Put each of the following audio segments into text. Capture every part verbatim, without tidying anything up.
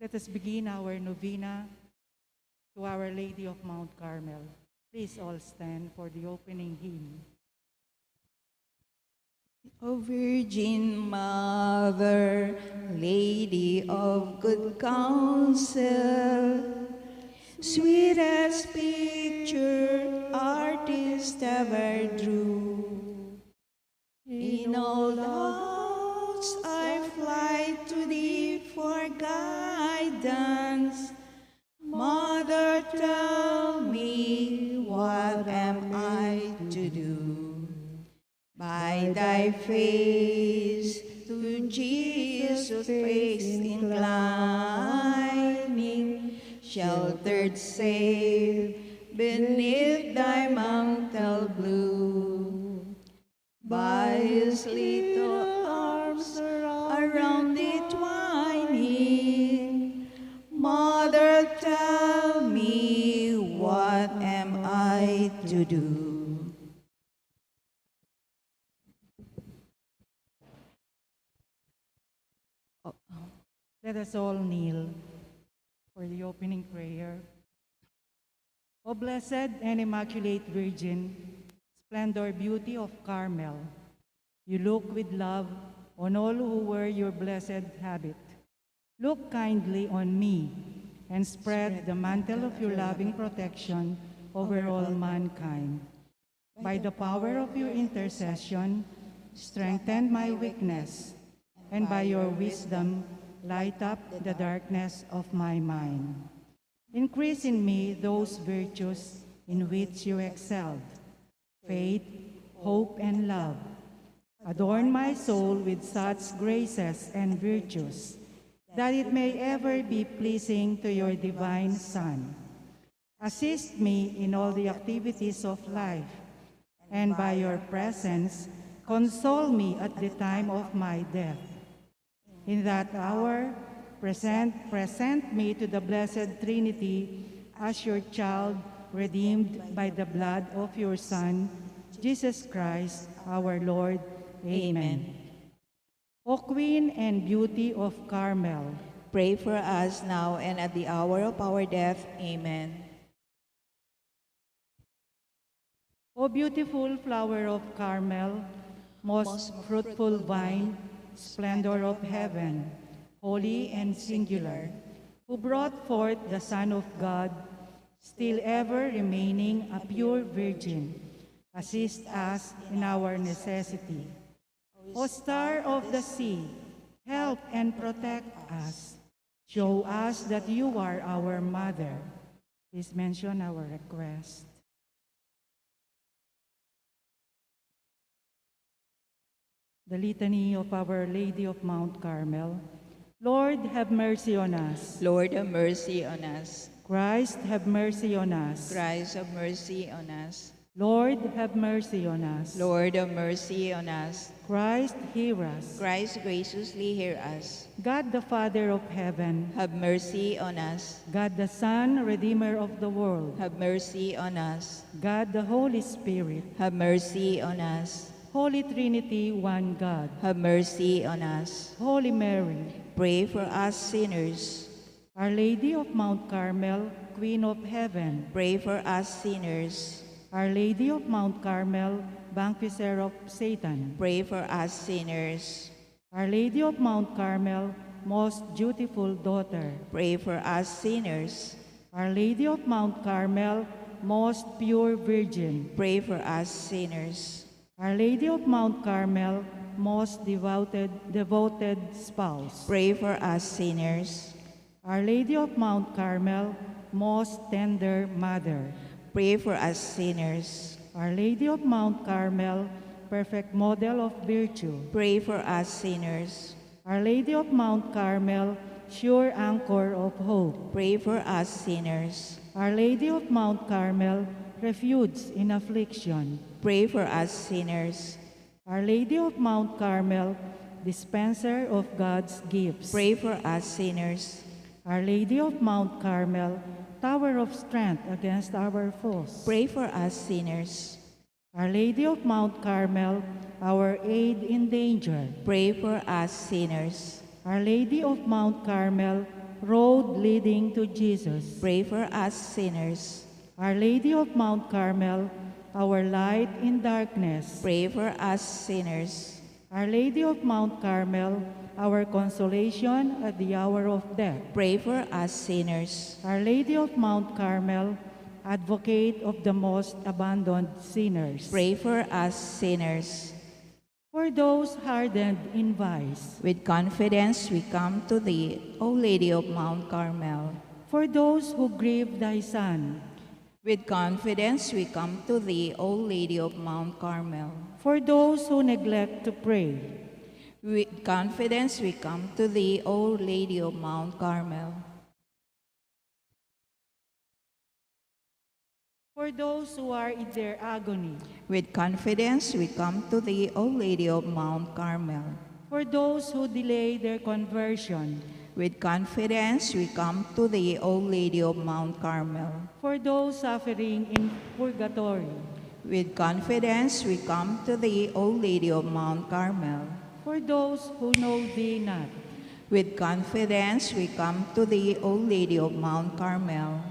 Let us begin our novena to Our Lady of Mount Carmel. Please all stand for the opening hymn. O Virgin Mother, Lady of Good Counsel, sweetest picture artist ever drew. In all doubts I fly to thee for guidance. Mother, tell me, what am I to do? By thy face to Jesus' face inclining, sheltered safe beneath thy mantle blue. By his little arms around thee twining, Mother, tell me, what am I to do? Oh, let us all kneel for the opening prayer. O blessed and immaculate Virgin, splendor, beauty of Carmel, you look with love on all who wear your blessed habit. Look kindly on me and spread the mantle of your loving protection over all mankind. By the power of your intercession, strengthen my weakness, and by your wisdom, light up the darkness of my mind. Increase in me those virtues in which you excelled: faith, hope, and love. Adorn my soul with such graces and virtues that it may ever be pleasing to your divine Son. Assist me in all the activities of life, and by your presence, console me at the time of my death. In that hour, present, present me to the Blessed Trinity as your child, redeemed by the blood of your Son, Jesus Christ our Lord. Amen. Amen. O Queen and Beauty of Carmel, pray for us now and at the hour of our death. Amen. O beautiful flower of Carmel, most fruitful vine, splendor of heaven, holy and singular, who brought forth the Son of God, still ever remaining a pure virgin, assist us in our necessity. O star of the sea, help and protect us. Show us that you are our mother. Please mention our request. The Litany of Our Lady of Mount Carmel. Lord, have mercy on us. Lord, have mercy on us. Christ, have mercy on us. Christ, have mercy on us. Lord, have mercy on us. Lord, have mercy on us. Christ, hear us. Christ, graciously hear us. God the Father of heaven, have mercy on us. God the Son, Redeemer of the world, have mercy on us. God the Holy Spirit, have mercy on us. Holy Trinity, one God, have mercy on us. Holy Mary, pray for us sinners. Our Lady of Mount Carmel, Queen of Heaven, pray for us sinners. Our Lady of Mount Carmel, vanquisher of Satan, pray for us sinners. Our Lady of Mount Carmel, most dutiful daughter, pray for us sinners. Our Lady of Mount Carmel, most pure virgin, pray for us sinners. Our Lady of Mount Carmel, most devoted, devoted spouse, pray for us sinners. Our Lady of Mount Carmel, most tender mother, pray for us sinners. Our Lady of Mount Carmel, perfect model of virtue, pray for us sinners. Our Lady of Mount Carmel, sure anchor of hope, pray for us sinners. Our Lady of Mount Carmel, refuge in affliction, pray for us sinners. Our Lady of Mount Carmel, dispenser of God's gifts, pray for us sinners. Our Lady of Mount Carmel, tower of strength against our foes, pray for us sinners. Our Lady of Mount Carmel, our aid in danger, pray for us sinners. Our Lady of Mount Carmel, Road leading to Jesus. Pray for us sinners. Our Lady of Mount Carmel, our light in darkness. Pray for us sinners. Our Lady of Mount Carmel, our consolation at the hour of death. Pray for us sinners. Our Lady of Mount Carmel, advocate of the most abandoned sinners. Pray for us sinners. For those hardened in vice. With confidence we come to thee, O Lady of Mount Carmel. For those who grieve thy Son. With confidence we come to thee, O Lady of Mount Carmel. For those who neglect to pray. With confidence we come to thee, O Lady of Mount Carmel. For those who are in their agony. With confidence we come to thee, O Lady of Mount Carmel. For those who delay their conversion. With confidence we come to thee, O Lady of Mount Carmel. For those suffering in purgatory. With confidence we come to thee, O Lady of Mount Carmel. For those who know thee not. With confidence we come to thee, O Lady of Mount Carmel.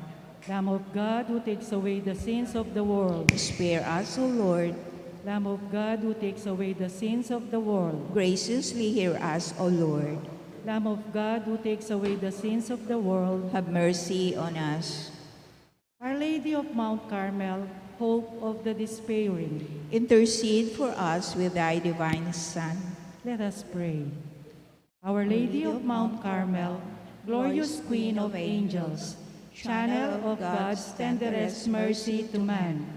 Lamb of God, who takes away the sins of the world. Spare us, O Lord. Lamb of God, who takes away the sins of the world. Graciously hear us, O Lord. Lamb of God, who takes away the sins of the world. Have mercy on us. Our Lady of Mount Carmel, hope of the despairing. Intercede for us with thy divine Son. Let us pray. Our Lady of Mount Carmel, glorious Queen of angels, channel of God's tenderest mercy to man,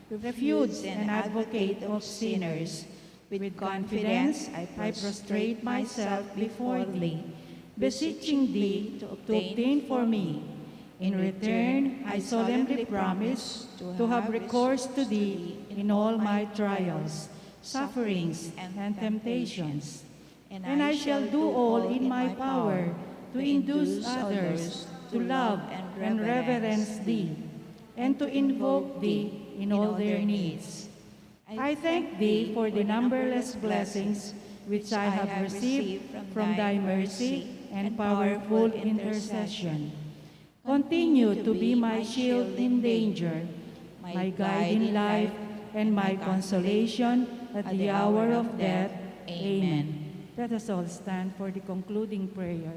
refuge and advocate of sinners, with confidence I prostrate myself before thee, beseeching thee to obtain for me. In return, I solemnly promise to have recourse to thee in all my trials, sufferings, and temptations. And I shall do all in my power to induce others to love and reverence thee, and to invoke thee in all their needs. I thank thee for the numberless blessings which I have received from thy mercy and powerful intercession. Continue to be my shield in danger, my guide in life, and my consolation at the hour of death. Amen. Let us all stand for the concluding prayer.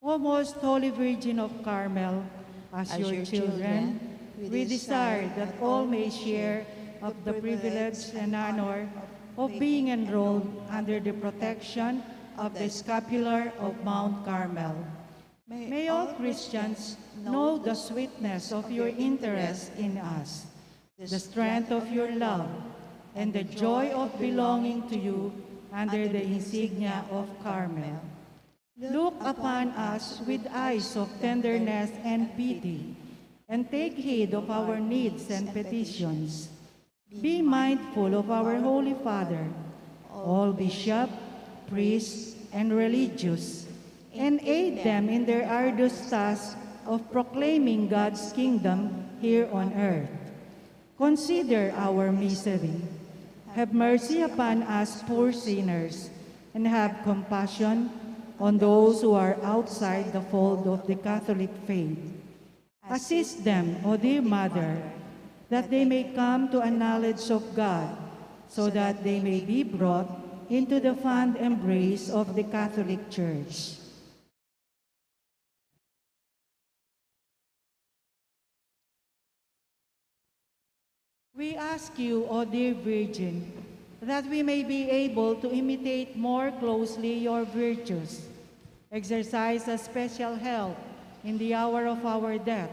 O most holy Virgin of Carmel, as your children, we desire that all may share of the privilege and honor of being enrolled under the protection of the scapular of Mount Carmel. May all Christians know the sweetness of your interest in us, the strength of your love, and the joy of belonging to you under the insignia of Carmel. Look upon us with eyes of tenderness and pity, and take heed of our needs and petitions. Be mindful of our Holy Father, all bishop, priests, and religious, and aid them in their arduous task of proclaiming God's kingdom here on earth. Consider our misery. Have mercy upon us poor sinners, and have compassion on those who are outside the fold of the Catholic faith. Assist them, O dear Mother, that they may come to a knowledge of God, so that they may be brought into the fond embrace of the Catholic Church. We ask you, O dear Virgin, that we may be able to imitate more closely your virtues, exercise a special help in the hour of our death,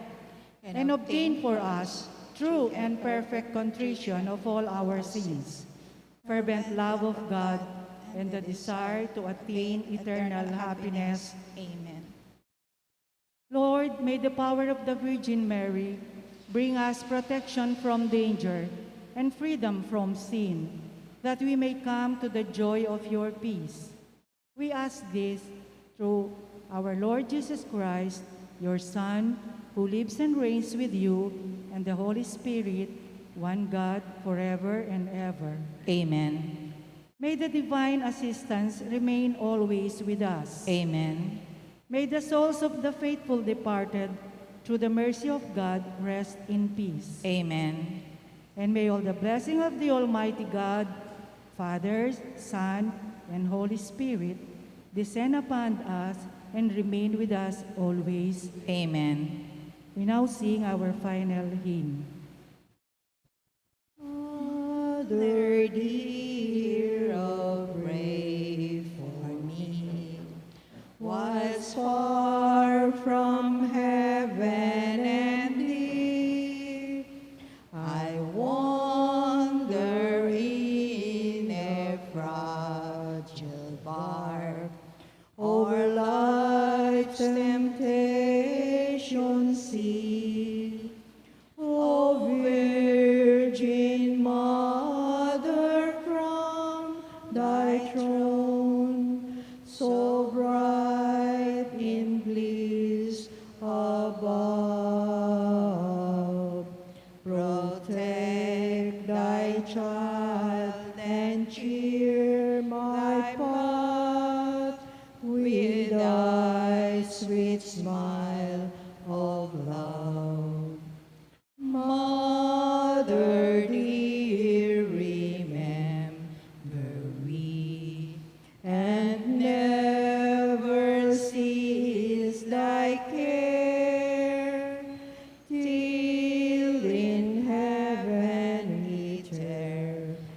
and obtain for us true and perfect contrition of all our sins, fervent love of God, and the desire to attain eternal happiness. Amen. Lord, may the power of the Virgin Mary bring us protection from danger and freedom from sin, that we may come to the joy of your peace. We ask this through our Lord Jesus Christ, your Son, who lives and reigns with you and the Holy Spirit, one God, forever and ever. Amen. May the divine assistance remain always with us. Amen. May the souls of the faithful departed, through the mercy of God, rest in peace. Amen. And may all the blessing of the Almighty God, Father, Son, and Holy Spirit, descend upon us and remain with us always. Amen. We now sing our final hymn. Mother dear, oh, pray for me, was far from heaven and thee. I wander in a fragile bark, o'er life's temptation sea. O Virgin Mother, from thy throne, so bright in bliss above, protect thy child and cheer my path with thy sweet smile of love. Mother dear, remember me, and never cease thy care, till in heaven eternally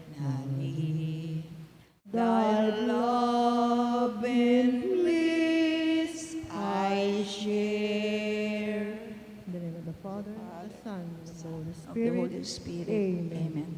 thy love and bliss I share. In the name of the Father, the Son, and the Holy Spirit. Amen.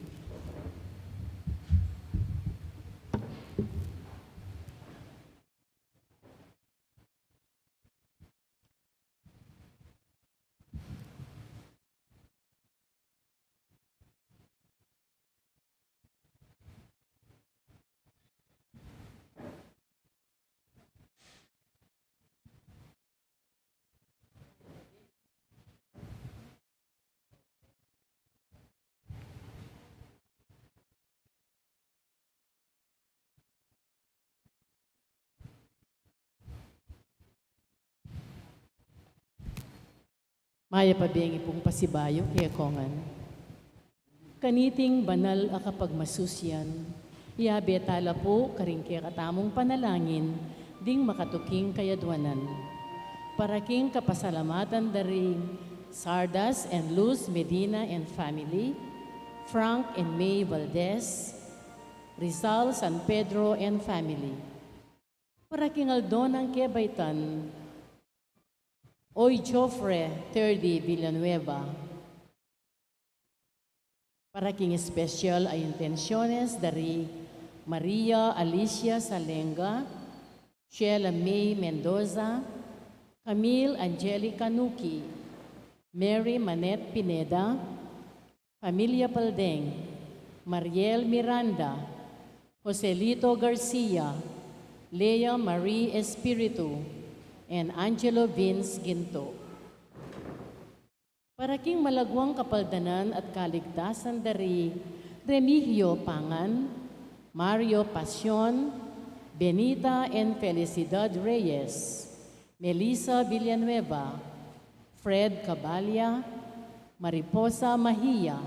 Mayap a bengi pung pasibayu kekongan. Kaniting banal a kapagmasusian, iyabe tala pu karing kekatamung panalangin ding makatuking kayadwanan. Para king kapasalamatan da ring Sardas and Luz Medina and family, Frank and May Valdez, Rizal San Pedro and family. Para king aldo nang kebaitan, Oy Joffre Terdi Villanueva. Para king espesyal a intensiones da ri Maria Alicia Salenga, Sheila May Mendoza, Camille Angelica Nuki, Mary Manette Pineda, Familia Paldeng, Mariel Miranda, Joselito Garcia, Lea Marie Espiritu, and Angelo Vince Ginto. Para king malaguang kapaldanan at kaligtasan da ri Remigio Pangan, Mario Pasion, Benita and Felicidad Reyes, Melissa Villanueva, Fred Cabalia, Mariposa Mahia,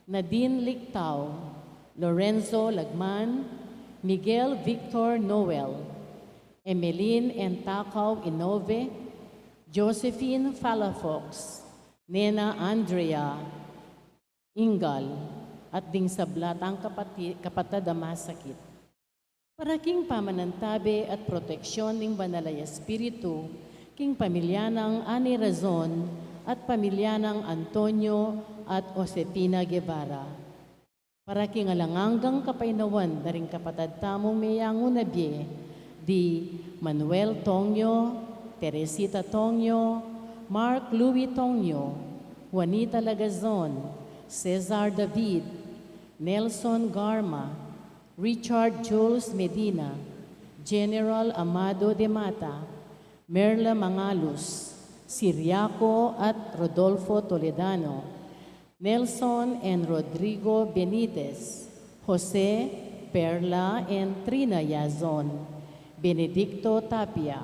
Nadine Lictao, Lorenzo Lagman, Miguel Victor Noel, Emeline and Takaw Inove, Josephine Palafox, Nena Andrea Ingal, at ding sabla tang kapati-, kapatad a masakit. Para king pamanantabe at proteksyon ning Banal a Espiritu king pamilya nang Ani Razon at pamilya nang Antonio at Josefina Guevara. Para king alang anggang kapaynawan da ring kapatad tamung meyangu na bie, di Manuel Tongyo, Teresita Tongyo, Mark Louis Tongyo, Juanita Lagazon, Cesar David, Nelson Garma, Richard Jules Medina, General Amado de Mata, Merla Mangalus, Siriaco at Rodolfo Toledano, Nelson and Rodrigo Benitez, Jose, Perla and Trina Yazon, Benedicto Tapia,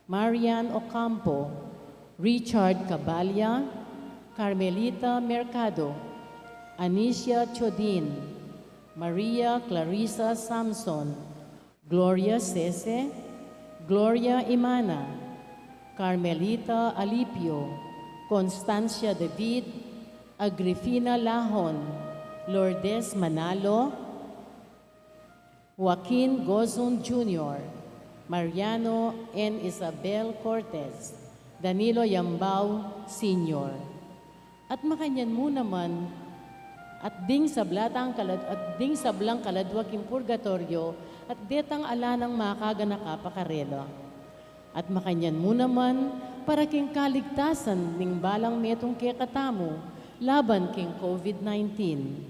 Marian Ocampo, Richard Cabalia, Carmelita Mercado, Anicia Chodin, Maria Clarissa Samson, Gloria Sese, Gloria Imana, Carmelita Alipio, Constancia David, Agrifina Lahon, Lourdes Manalo, Joaquin Gozun Junior, Mariano and Isabel Cortez, Danilo Yambao Senior. At makanyan mu naman, at ding sabla tang kalad-, at ding sablang kaladua king purgatoryo, at detang ala nang makaganaka pa karela. At makanyan mu naman, para king kaligtasan ning balang metung kekatamu, laban king COVID nineteen.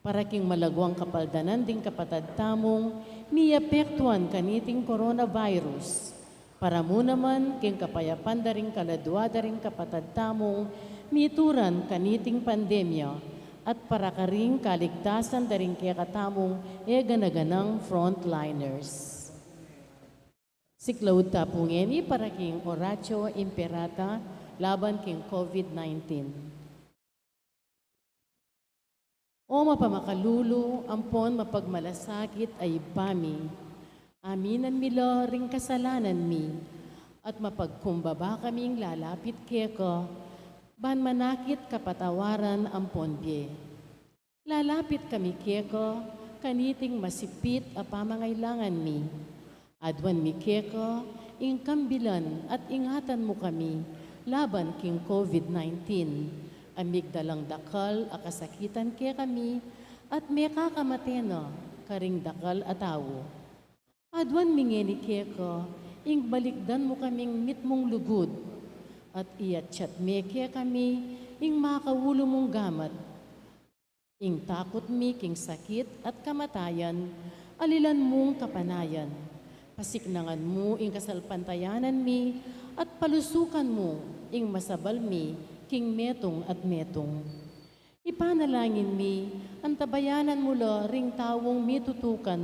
Para king malaguang kapaldanan ding kapatad tamung miapektuan kaniting coronavirus. Para mu naman king kapayapan da ring kaladua da ring kapatad tamung mituran kaniting pandemya, at para karing kaligtasan da ring kekatamung e gana-ganang frontliners. Siklaud ta pu ngeni para king Oratio Imperata laban king COVID nineteen. O mapamakalulu ampon mapagmalasakit a Ibpa mi, aminan mi la ring kasalanan mi, at mapagkumbaba kaming lalapit keka, ban manakit kapatawaran ampon bie. Lalapit kami keka kaniting masipit a pamangailangan mi. Aduan mi keka ing kambilan at ingatan mu kami laban king COVID nineteen, a migdalang dakal a kasakitan kekami at mekakamate na karing dakal a tau. Aduan mi ngeni keka ing balikdan mu kaming mitmung lugud, at iatyat me kekami ing makaulu mung gamat. Ing takut mi king sakit at kamatayan, alilan mung kapanayan. Pasiknangan mu ing kasalpantayanan mi, at palusukan mu ing masabal mi king metung at metung. Ipanalangin mi, antabayanan mu la ring taung mitutukan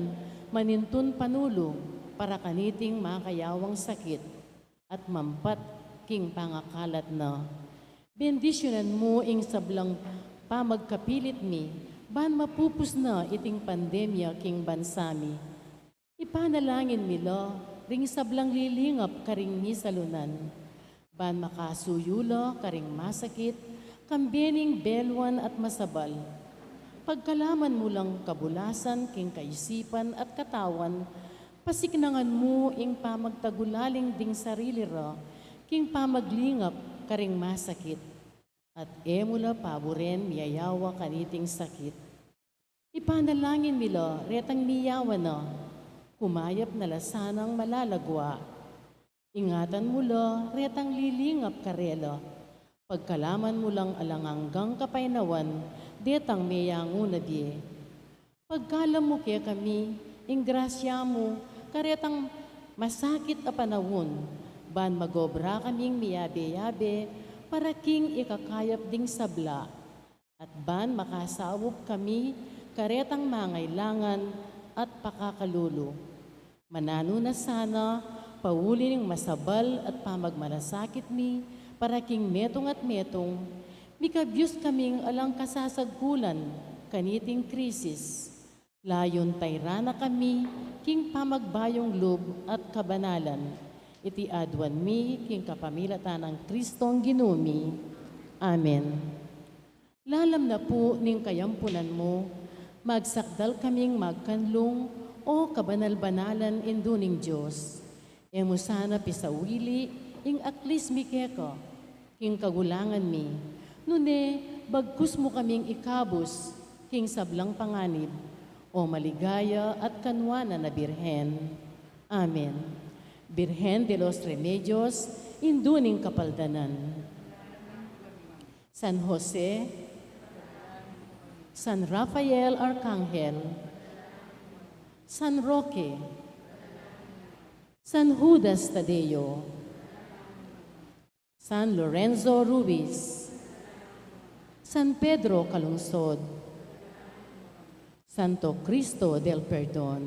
manintun panulu para kaniting makayawang sakit at mampat king pangakalat na. Bendisyunan mu ing sablang pamagkapilit mi, ban mapupus na iting pandemya king bansa mi. Ipanalangin mi la ring sablang lilingap karing misalunan, ban makasuyu la karing masakit, kambe ning beluan at masabal. Pagkalaman mu lang kabulasan king kaisipan at katawan, pasiknangan mu ing pamagtagulaling ding sarili ra king pamaglingap karing masakit, at e mu la paburen miyayawa kaniting sakit. Ipanalangin mi la retang miyawa na, kumayap na la sanang malagwa. Ingatan mu la retang lilingap karela. Pagkalaman mu lang alang anggang kapaynawan detang meyangu na bie. Pagkalam mu kekami ing grasya mu karetang masakit a panaun, ban magobra kaming miyabe-yabe para king ikakayap ding sabla, at ban makasaup kami karetang mangailangan at pakakalulu. Mananu na sana, pauli ning masabal at pamagmalasakit mi para king metung at metung, mikabyus kaming alang kasasagkulan kaniting krisis. Layun tayra na kami king pamagbayung lub at kabanalan. Iti aduan mi king kapamilatan nang Kristong Ginu mi. Amen. Lalam na pu ning kayampunan mu, magsakdal kaming magkanlung, O kabanal-banalan Indu ning Dios. E mu sana pisawili ing aklis mi keka king kagulangan mi, nune bagkus mu kaming ikabus king sablang panganib, O maligaya at kanuanan a Birhen. Amen. Birhen de los Remedios, Indu ning Kapaldanan. San Jose, San Rafael Arcangel, San Roque, San Judas Tadeo, San Lorenzo Ruiz, San Pedro Calungsod, Santo Cristo del Perdon.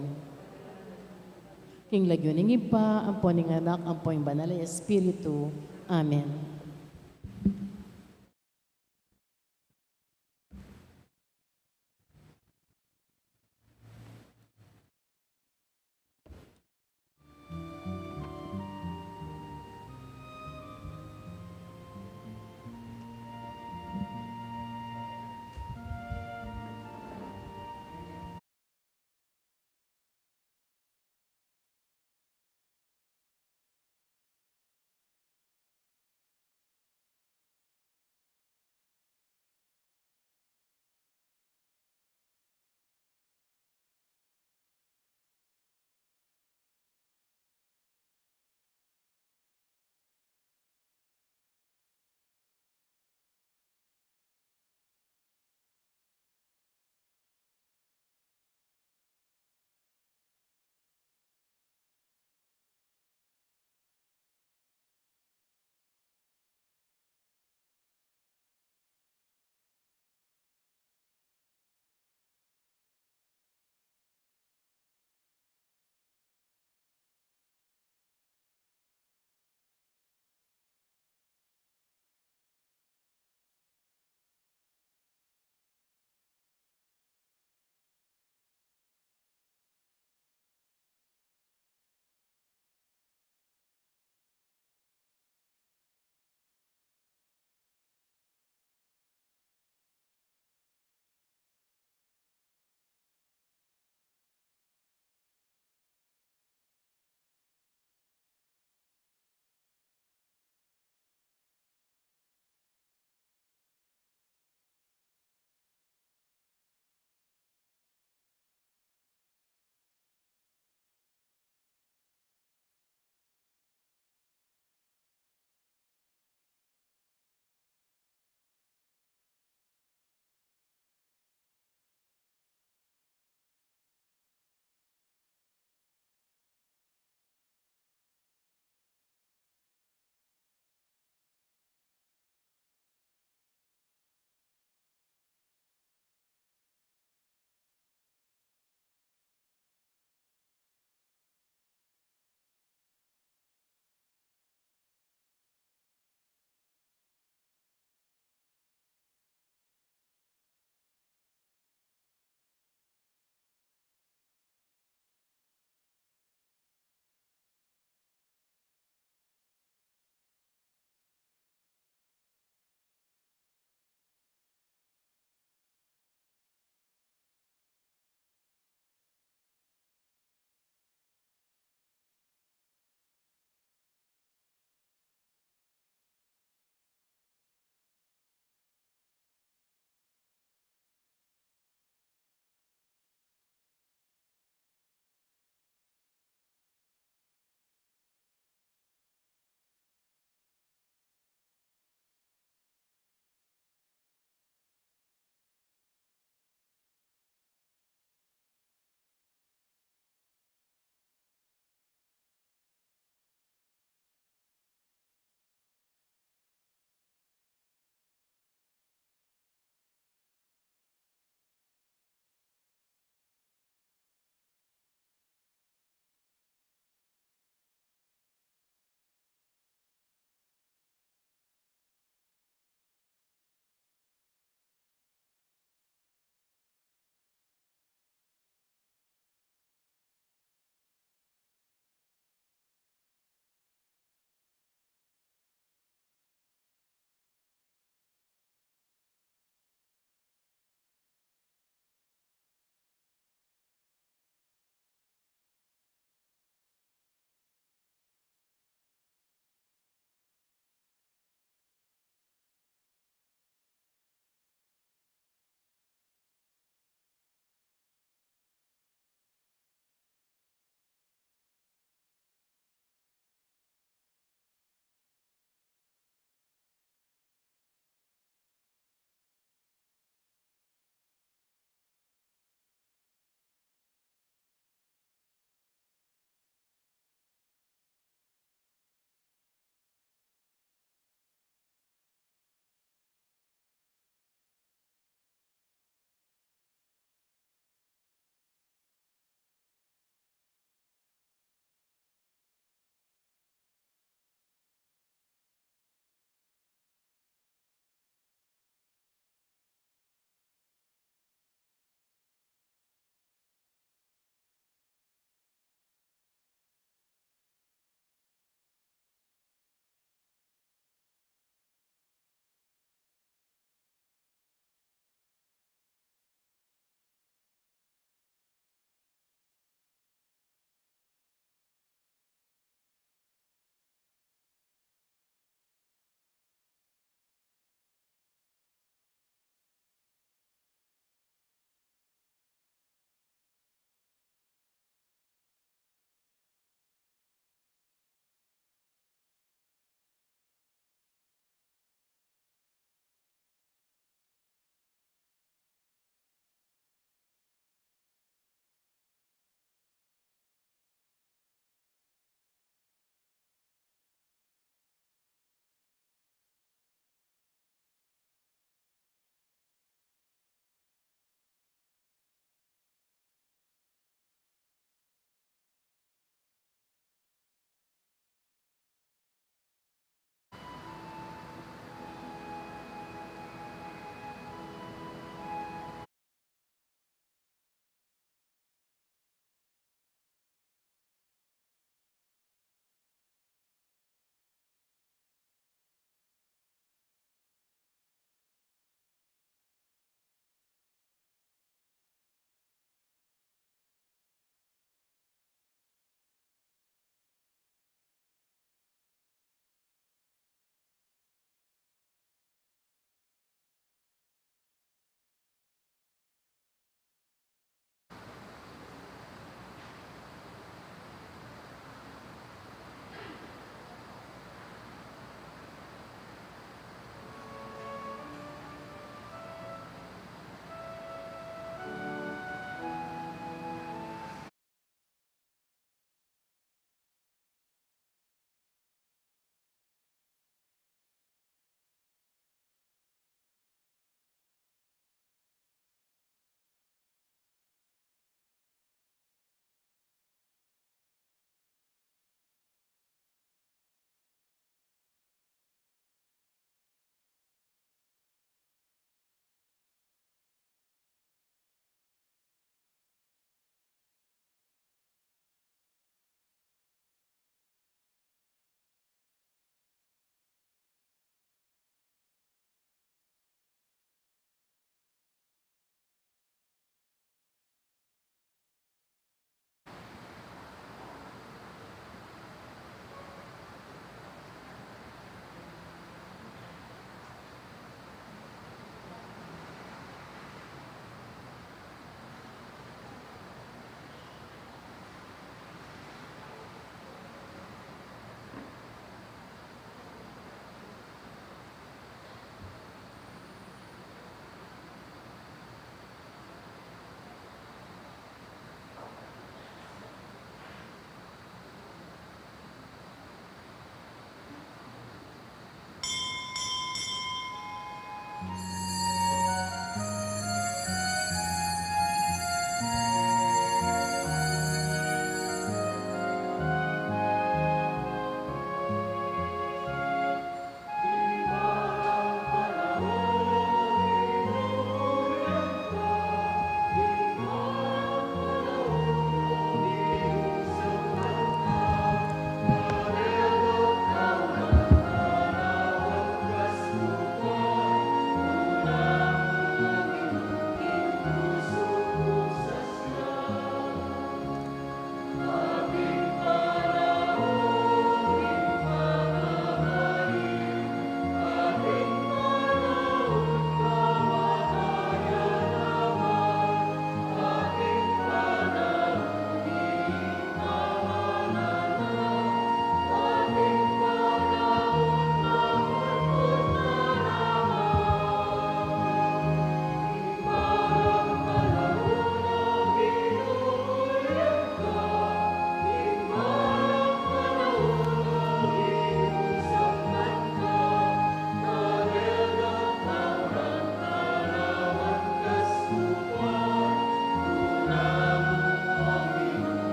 King lagyu ning Ibpa, ampo ning Anak, ampo ning Banal a Espiritu. Amen.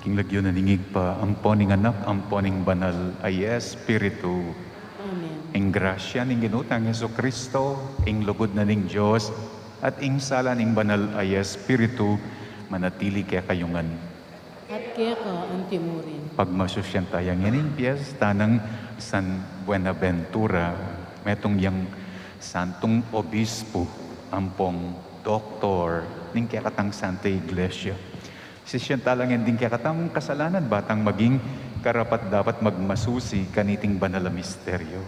King lagyu na ning Ibpa, ampo ning Anak, ampo ning Banal a Espiritu. Amen. Ing grasya ning Ginu tang Jesucristo, ing lugud na ning Dios, at ing sala ning Banal a Espiritu, manatili kekayu ngan. At keka antimurin. Pagmasusyan taya ngening piesta nang San Buenaventura, metung yang santung obispo, ampong doktor, ning kekatang Santa Iglesia. Sisian tala ngan ding kekatang kasalanan, ba tang maging karapat-dapat magmasusi kaniting banal a misteryo.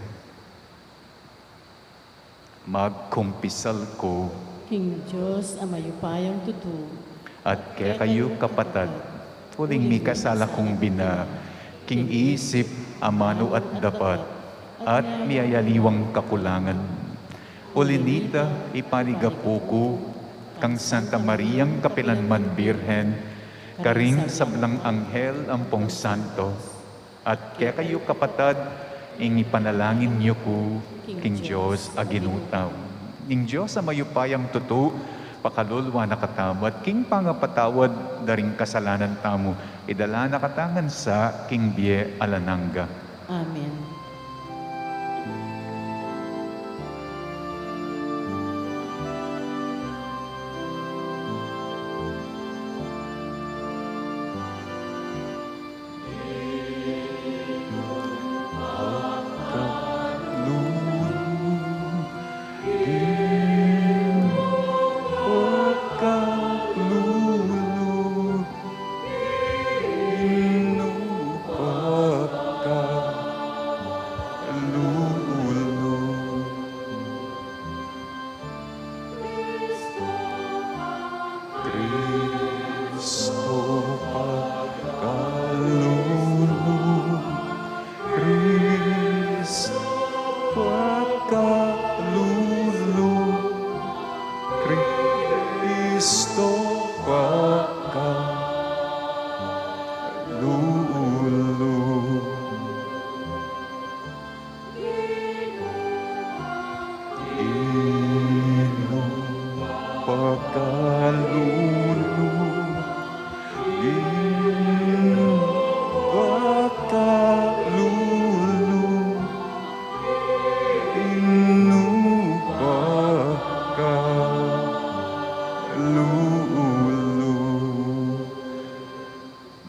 Magkumpisal ku king Dios a mayupayang tutu, at kekayu kapatad, uling mikasala kung bina, king isip, amanu at dapat, at miyayaliwang kakulangan. Uli nita, ipaligapu ku kang Santa Mariang kapilanman Birhen, karing sablang anghel ampong santo, at kekayu kapatad, ing ipanalangin yu ku king Dios a Ginu tamu. Ing Dios a mayupayang tutu, pakalulu na katamu, at king pangapatawad da ring kasalanan tamu, idala na katamu ngan sa king bie alang angga. Amen. Kristo pakalulu, Kristo pakalulu, Kristo pakalulu. Ginu pakalulu, Ginu pakalulu, Ginu pakalulu.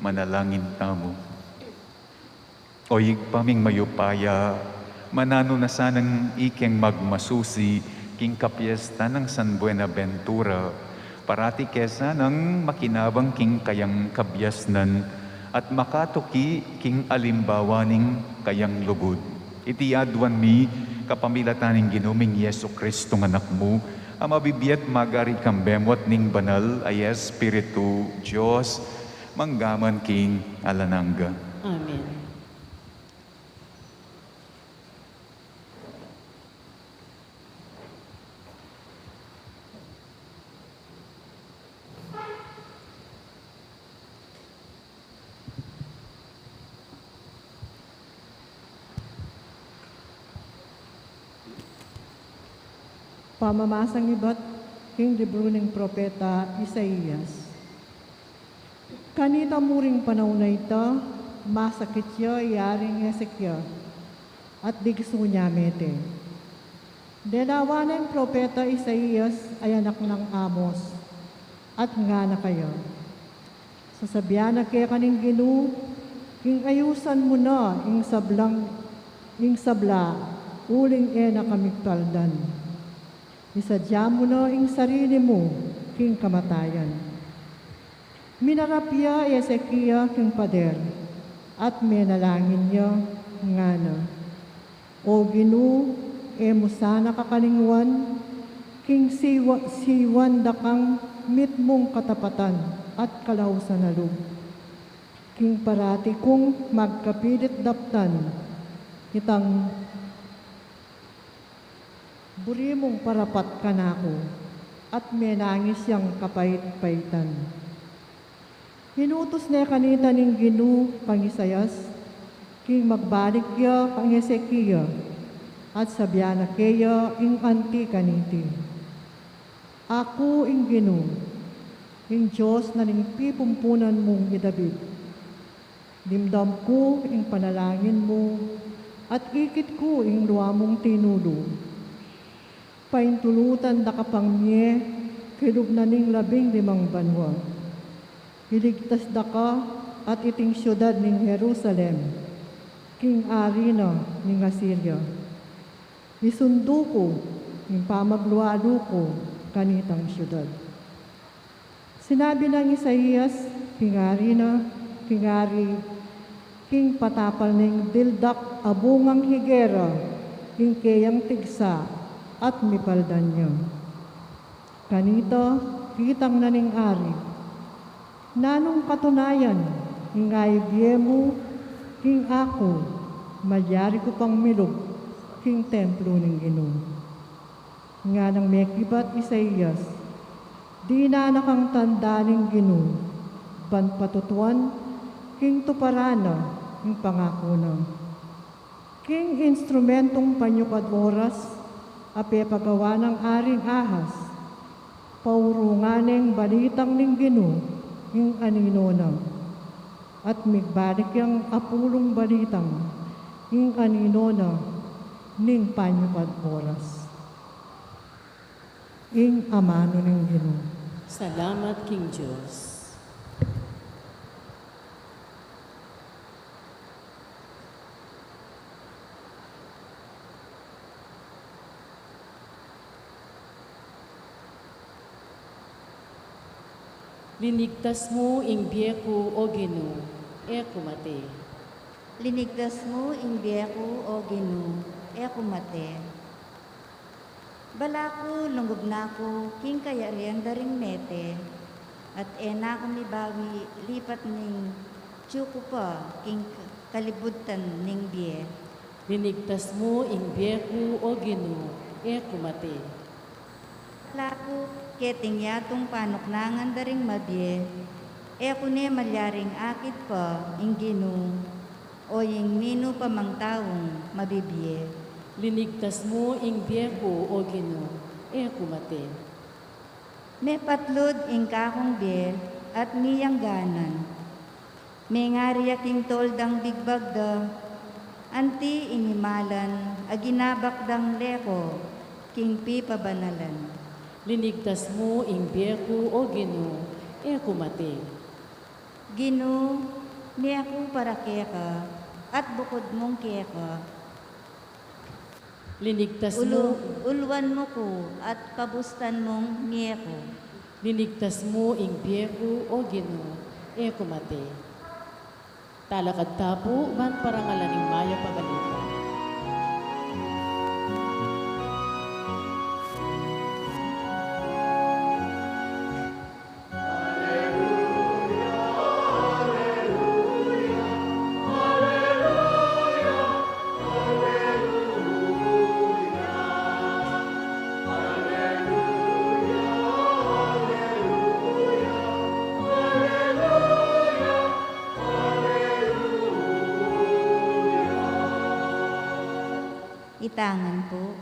Manalangin tamu. O Ibpa ming mayupaya, mananu na sanang ikeng magmasusi king kapiestan nang San Buenaventura, parati ke sanang makinabang king kayang kabiasnan at makatuki king alimbawa ning kayang lugud. Iti aduan mi kapamilatan ning Ginu ming Jesucristo nga Anak mu, a mabibie at magari kambe mu at ning Banal a Espiritu, Dios, mangga man king alang angga. Amen. Pamamasang ibat king libru ning propeta Isaias. Kanita mu ring panaun a ita, masakit ya i Aring Hezekia, at digsu ne mete. Delawan ne ing propeta Isaias a anak nang Amos, at ngana kaya, sasabian na keka ning Ginu, ing ayusan mu na ing sablang, ing sabla, uling e na ka mipaldan. Isadia mu na ing sarili mu king kamatayan. Minarap ya i Hezekia king pader, at menalangin ya, ngana, O Ginu, e mu sana kakalingwan, king siwa-, siwan da kang mitmung katapatan at kalausan a lub. King parati kung magkapilit daptan, itang buri mung parapat kanaku, at menangis yang kapait-paitan. Inutus ne kanita ning Ginu kang Isaias, king magbalik ya kang Hezekia, at sabian na keya ing anti kaniti. Aku ing Ginu, ing Dios na ning pipumpunan mung i David, Dimdam ku ing panalangin mu, at ikit ku ing lua mung tinulu. Paintulutan da ka pang mie kilub na ning labing limang banua. Iligtas da ka at iting siudad ning Jerusalem king ari na ning Asiria. Isundu ku ing pamaglualu ku kanitang siudad. Sinabi nang Isaias king ari na, king ari, king patapal ning dildak a bungang higera ing keyang tigsa at mipaldan ya. Kanita, kitang na ning ari, nanung katunayan ing aibie mu king aku, malyari ku pang milub king templo ning Ginu? Nganang mekibat Isaias, dinan na kang tanda ning Ginu, ban patutuan king tuparan na ing pangaku na. King instrumentung panyukad oras a pepagawa nang Aring Ahas, paurungan neng balitang ning Ginu ing anino na, at migbalik yang apulung balitang ing anino na ning panyukad oras. Ing amanu ning Ginu. Salamat king Dios. Linigtas mu ing bie ku, O Ginu, e ku mate. Linigtas mu ing bie ku, O Ginu, e ku mate. Balaku lungub na ku king kayarian da ring mete, at e na ku mibawi lipat ning atyu ku pa king kalibutan ning bie. Linigtas mu ing bie ku, O Ginu, e ku mate. Balaku keting yatung panuknangan da ring mabie, e ku ne malyaring akit pa ing Ginu, o ing ninu pa mang taung mabibie. Linigtas mu ing bie ku, O Ginu, e ku mate. Mepatlud ing kakung bie at miyangganan. Mengari ya king toldang bigbag da, anti ing imalan a ginabak dang leko king pipabanalan. Linigtas mu ing bie ku, O Ginu, e ku mate. Ginu, mie ku para keka, at bukud mung keka. Linigtas mu. Ulu-, uluan mu ku at pabustan mung mie ku. Linigtas mu ing bie ku, O Ginu, e ku mate. Talakad ta pu ban parangalan ing mayap a balita. Itangan pu.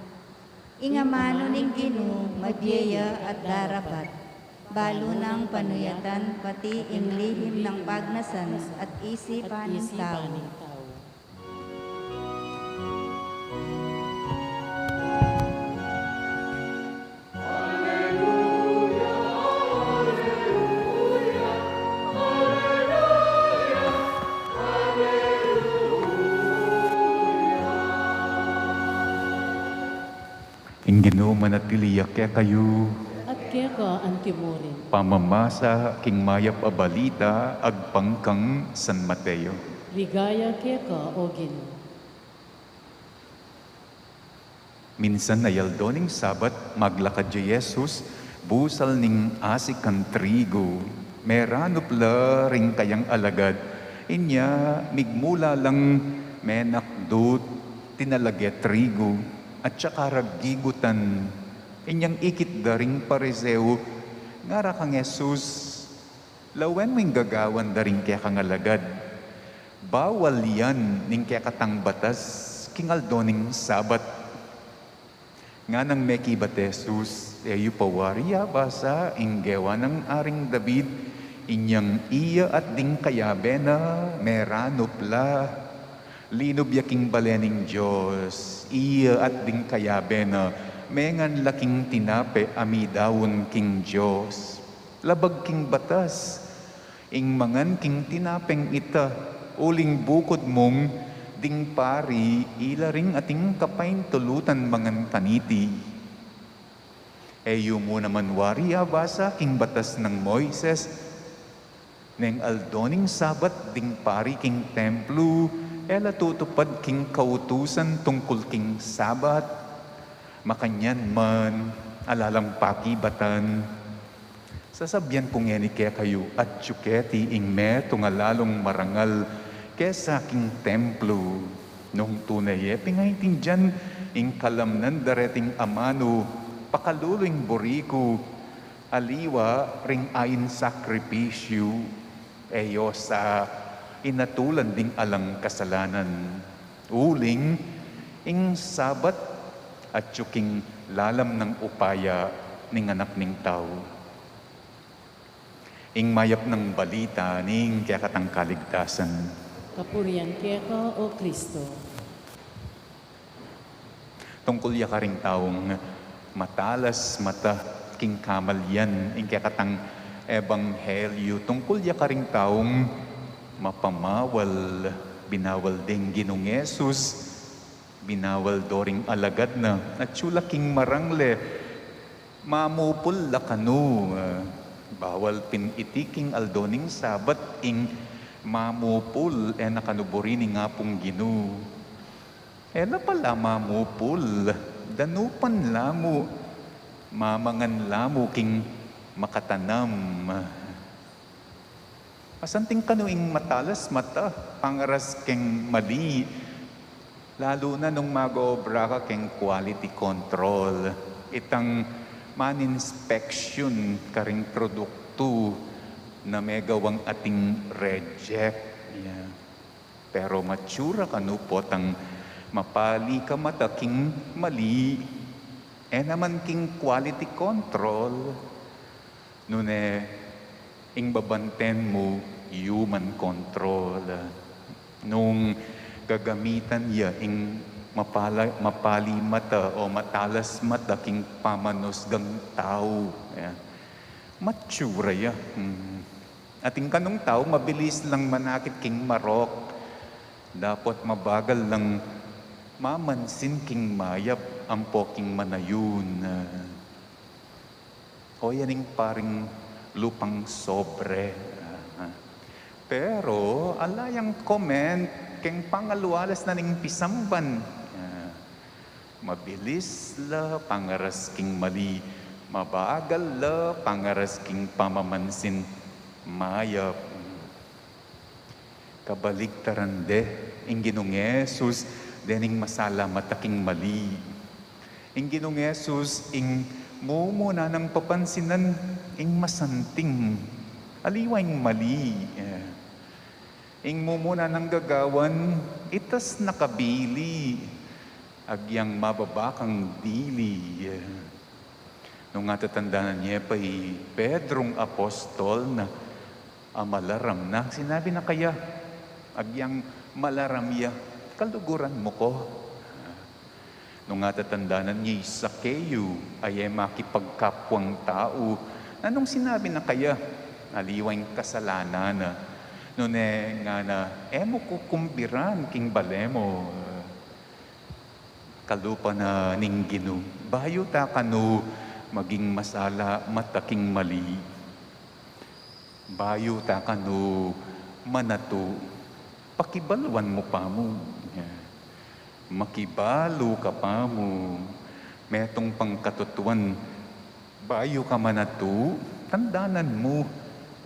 Ing amanu ning Ginu mabie ya at darapat, balu nang panuyatan, pati ing lihim nang pagnasan at isipan ning tau. Ing Ginu manatili ya kekayu. At keka antimurin. Pamamasa king mayap a balita agpang kang San Mateo. Ligaya keka, O Ginu. Minsan a aldo ning Sabat, maglakad ya i Jesus busal ning asikan trigu. Meranup la ring kayang alagad. Inya migmula lang menakdut, tinalag e trigu, at saka ra gigutan. Inyang ikit da ring Pariseo, ngara kang Jesus, "Lawen mu ing gagawan da ring kekang alagad. Bawal yan ning kekatang batas king aldo ning Sabat." Nganang mekibat i Jesus, "E yu pa wari abasa ing gewa nang Aring David Inyang iya at ding kayabe na meranup la, linub ya king bale ning Dios. Iya at ding kayabe na mengan la king tinape a midaun king Dios. Labag king batas ing mangan king tinapeng ita, uling bukud mung ding pari ila ring ating kapaintulutan mangan kaniti. E yu mu naman wari abasa king batas nang Moises, neng aldo ning Sabat ding pari king templu e la tutupad king kautusan tungkul king Sabat? Makanyan man, ala lang pakibatan. Sasabian ku ngeni kekayu, atyu keti ing metung a lalung marangal kesa king templu. Nung tune ye pingaintindian ing kalamnan da reting amanu, pakalulu ing buri ku, aliwa ring ain sakripisyu, e yo sa inatulan ding alang kasalanan. Uling ing Sabat atyu king lalam nang upaya ning Anak ning Tau. Ing mayap nang balita ning kekatang kaligtasan. Kapurian keka, O Kristo. Tungkul ya karing taung matalas mata king kamalian, ing kekatang ebanghelyu. Tungkul ya karing taung mapamawal, binawal deng Ginung Jesus, binawal do ring alagad na, atyu la king marangle, mamupul la kanu. Ah, bawal pin iti king aldo ning Sabat ing mamupul, e na kanu buri ning Apung Ginu. E la pala mamupul, danupan la mu, mamangan la mu king makatanam. Masanting kanu ing matalas mata pangaras keng mali, lalu na nung mag-obra ka keng quality control. Itang man-inspection karing produktu na megawang ating reject. Yeah. Pero matsura kanu potang mapali ka mata king mali, e naman king quality control. Nune, ing babanten mu, human control. Nung gagamitan ya ing mapala-, mapali mata o matalas mata king pamanusgang tau, ya, matsura ya. Hmm. Atin kanung tau, mabilis lang manakit king marok. Dapot mabagal lang mamansin king mayap ampo king manayun. O, yan ing paring lupang sobre. Aha. Pero ala yang comment keng pangalualas na ning pisamban. Ah, mabilis la pangaras king mali, mabagal la pangaras king pamamansin mayap. Kabaligtaran de, ing Ginung Jesus dening masala mata king mali. Ing Ginung Jesus ing mumuna nang papansinan ing masanting, aliwa ing mali. Eh, ing mumuna nang gagawan, itas na kabili, agyang mababa kang dili. Eh, nung atatandanan ye pa i Pedrong apostol na a malaram na, sinabi na kaya, agyang malaram ya, "Kaluguran mu ko." Nung atatandanan ye i Sakeo, a e makipagkapwang tau, nanung sinabi na kaya? Aliwa ing kasalanan na. Nune ngana, "E mu ku kumbiran king bale mu." Kalupa na ning Ginu, bayu ta kanu maging masala mata king mali, bayu ta kanu manatu, pakibaluan mu pa mu. Makibalu ka pa mu, metung pang katutuan, bayu ka manatu, tandanan mu,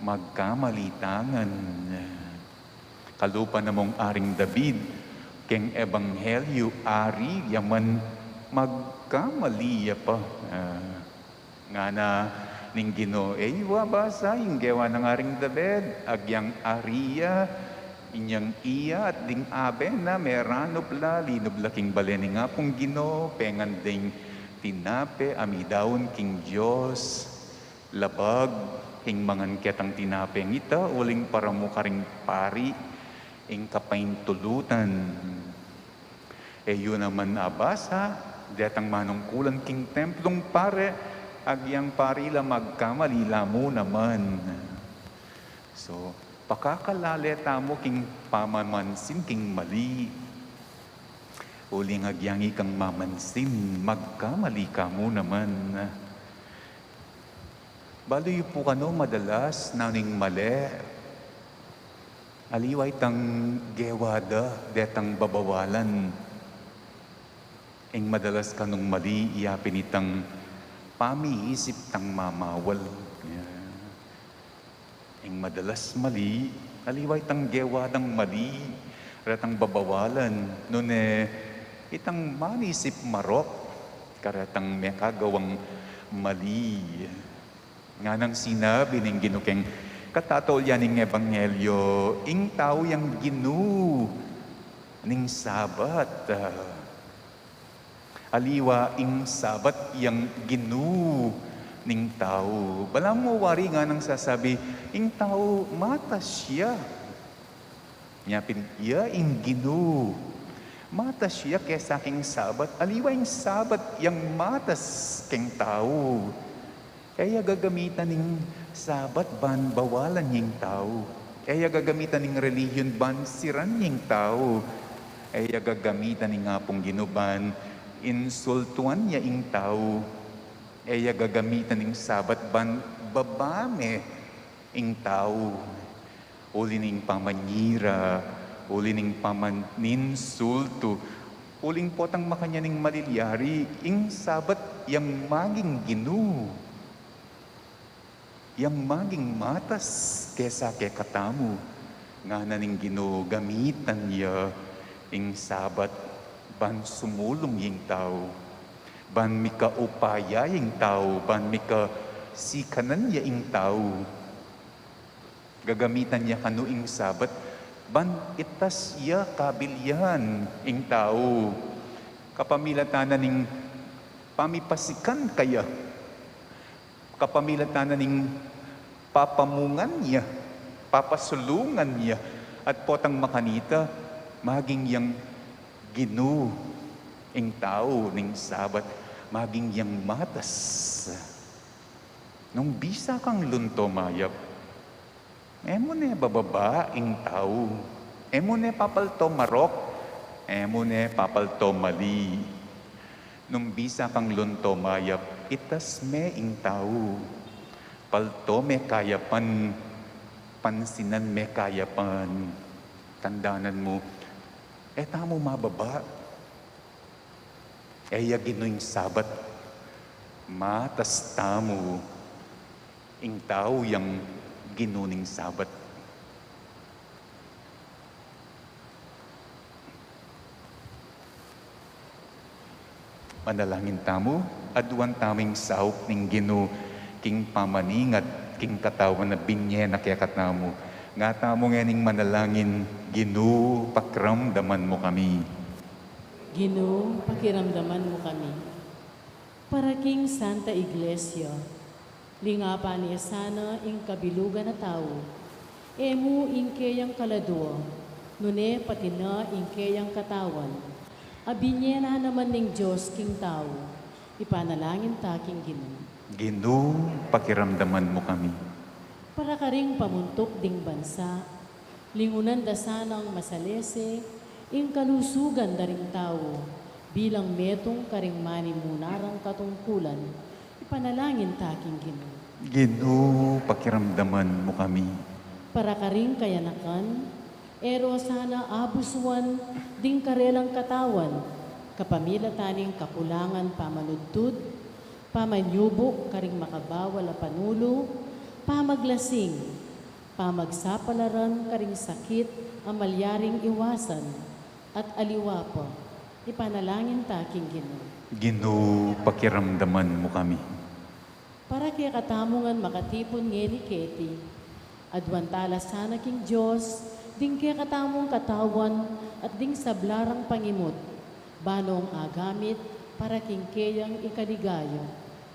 magkamali ta ngan. Kalupa na mung Aring David, keng ebanghelyu, ari ya man, magkamali ya pa. Ah, ngana ning Ginu, e yu abasa ing gewa nang Aring David, agyang ari ya, inyang iya at ding abe na meranup la, linub la king bale ning Apung Ginu, pengan ding tinape a midaun king Dios. Labag, king mangan ketang tinapeng ita, uling paramu karing pari ing kapaintulutan. E yu naman abasa detang manungkulan king templung pare, agyang pari la magkamali la mu naman. So, pakakalale tamu king pamamansin king mali. Uling agyang ikang mamansin, magkamali ka mu naman. Balu yu pu kanu madalas nanu ing mali? Aliwa itang gewa da detang babawalan. Ing madalas kanung mali, iya pin itang pamiisip tang mamawal. Yeah. Ing madalas mali, aliwa itang gewa dang mali, retang babawalan, nune itang manisip marok karetang mekagawang mali. Nganang sinabi ning Ginu keng katataul ya ning ebanghelyo, ing tau yang Ginu ning Sabat. Ah, aliwa ing Sabat yang Ginu ning tau. Balamu wari nganang sasabi, ing tau matas ya. Nya pin ya ing Ginu. Matas ya kesa king Sabat. Aliwa ing Sabat yang matas keng tau. E ya gagamitan ing Sabat ban bawalan ya ing tau. E ya gagamitan ing relihiyon ban siran ya ing tau. E ya gagamitan ing Apung Ginu ban insultuan ya ing tau. E ya gagamitan ing Sabat ban babame ing tau. Uli ning pamanyira, uli ning pamaninsultu, uling potang makanyan ing malilyari, ing Sabat yang maging Ginu, yang maging matas kesa kekatamu. Ngana ning Ginu, gamitan ya ing Sabat ban sumulung ya ing tau, ban mikaupaya ya ing tau, ban mikasikanan ya ing tau. Gagamitan ya kanu ing Sabat ban itas ya kabilian ing tau. Kapamilatan na ning pamipasikan kaya, kapamilatan na ning papamungan ya, papasulungan ya, at potang makanita, maging yang Ginu ing tau ning Sabat, maging yang matas. Nung bisa kang lunto mayap, e mu ne bababa ing tau. E mu ne papalto marok. E mu ne papalto mali. Nung bisa kang lunto mayap, itas me ing tau. Palto me kayapan, pansinan me kayapan. Tandanan mu, e tamu mababa. E ya Ginu ing Sabat. Matas tamu. Ing tau yang Ginu ning Sabat. Manalangin tamu, aduan tamu ing saup ning Ginu king pamaningat king katawan a binye na kekatamu. Nga tamu ngening manalangin, Ginu, pakiramdaman mu kami. Ginu, pakiramdaman mu kami. Para king Santa Iglesia, lingapan ne sana ing kabilugan a tau. E mu ing keyang kaladua, nune pati na ing keyang katawan, a binye na naman ning Dios king tau. Ipanalangin ta king Ginu. Ginu, pakiramdaman mu kami. Para karing pamuntuk ding bansa, lingunan da sanang masalese ing kalusugan da ring tau, bilang metung karing manimuna rang katungkulan. Ipanalangin ta king Ginu. Ginu, pakiramdaman mu kami. Para karing kayanakan, e ro sana abusuan ding karelang katawan, kapamilatan ning kakulangan pamanudtud, pamanyubu karing makabawal a panulu, pamaglasing, pamagsapalaran karing sakit a malyaring iwasan, at aliwa pa. Ipanalangin ta king Ginu. Ginu, pakiramdaman mu kami. Para kekatamu ngan makatipun ngeni keti, aduan ta la sana king Dios ding kekatamung katawan at ding sabla rang pangimut, banong agamit para king keyang ikaligaya.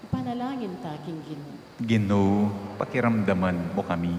Ipanalangin ta king Ginu. Ginu, pakiramdaman mu kami.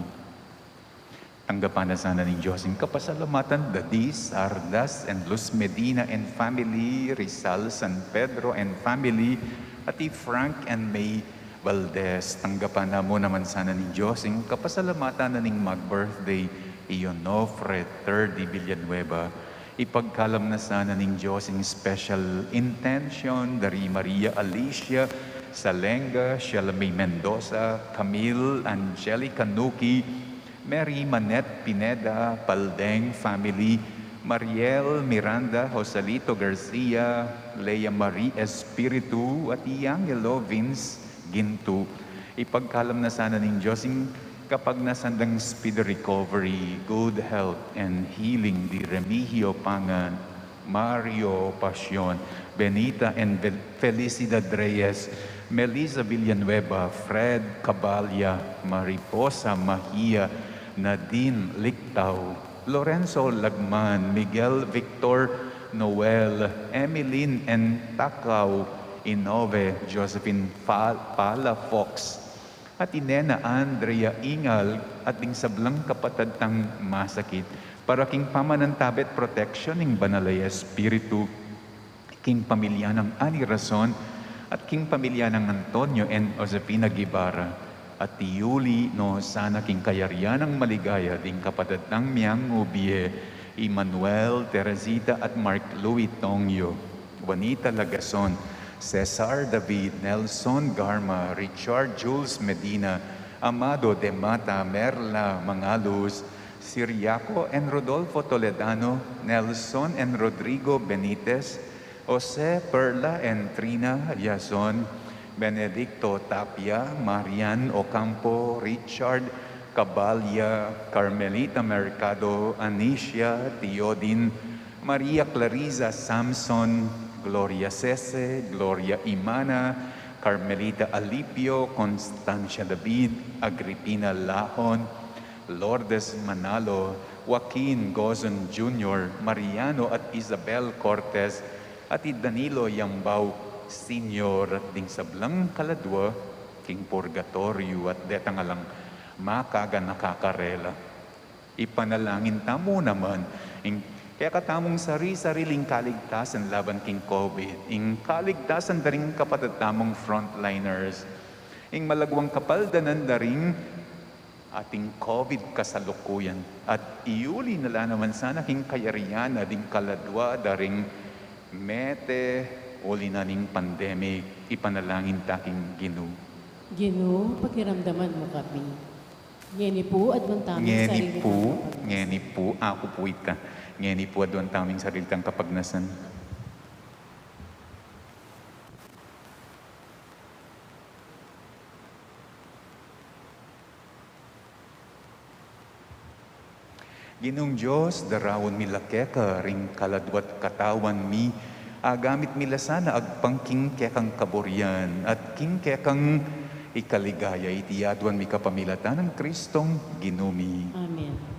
Tanggapan na sana ning Dios ing kapasalamatan da Dis Ardas and Luz Medina and family, Rizal San Pedro and family, at i Frank and May Valdez. Tanggapan na mu naman sana ning Dios ing kapasalamatan na ning mag-birthday, i Onofre Third de Villanueva. Ipagkalam na sana ning Dios ing special intention da ri Maria Alicia Salenga, Sheila May Mendoza, Camille Angelica Nuki, Mary Manette Pineda, Paldeng family, Mariel Miranda, Joselito Garcia, Lea Marie Espiritu, at i Angelo Vince Gintu. Ipagkalam na sana ning Dios ing kapagnasan dang speedy recovery, good health, and healing di Remigio Pangan, Mario Pasion, Benita and Fel-, Felicidad Reyes, Melissa Villanueva, Fred Cabalia, Mariposa Mahia, Nadine Lictau, Lorenzo Lagman, Miguel Victor Noel, Emilyn N. Tacau, Inove, Josephine Fa-, Palafox, at i Nena Andrea Ingal, at ding sablang kapatad tang masakit, para king pamanantabe at protection ning Banal a Espiritu, king pamilya nang Ani Rason, at king pamilya nang Antonio and Josefina Guevara, at iyuli no sana king kayarian nang maligaya ding kapatad tang Miang Ubie, Emmanuel, Teresita, at Mark Louis Tongyo, Juanita Lagason, Cesar David, Nelson Garma, Richard Jules Medina, Amado de Mata, Merla Mangalus, Siriaco and Rodolfo Toledano, Nelson and Rodrigo Benitez, Jose, Perla and Trina Yazon, Benedicto Tapia, Marian Ocampo, Richard Cabalia, Carmelita Mercado, Anicia Teodin, Maria Clarisa Samson, Gloria Sese, Gloria Imana, Carmelita Alipio, Constancia David, Agripina Lahon, Lourdes Manalo, Joaquin Gozon Junior, Mariano at Isabel Cortez, at i Danilo Yambao Senior, at ding sablang kaladua king purgatoryo at detang alang makaganaka karela. Ipanalangin tamu naman ing kekatamung sari-sariling kaligtasan laban king COVID, ing kaligtasan da ring kapatad tamung frontliners, ing malaguang kapaldanan da ring ating COVID kasalukuyan, at iuli na la naman sana king kayarian na ding kaladua da ring mete uli na ning pandemic. Ipanalangin ta king Ginu. Ginu, pakiramdaman mu kami. Ngeni pu, aduan tamu ing Ngeni sarili pu, tang kapagnasan. Ngeni pu, aku pu ita. Ngeni pu, aduan tamu ing sarili tang kapagnasan. Ginung Dios, daraun mi la keka ring kaladua't katawan mi, agamit mi la sana agpang king kekang kaburian at king kekang ikaligaya. Iti aduan mi kapamilatan nang Kristong Ginu mi. Amen.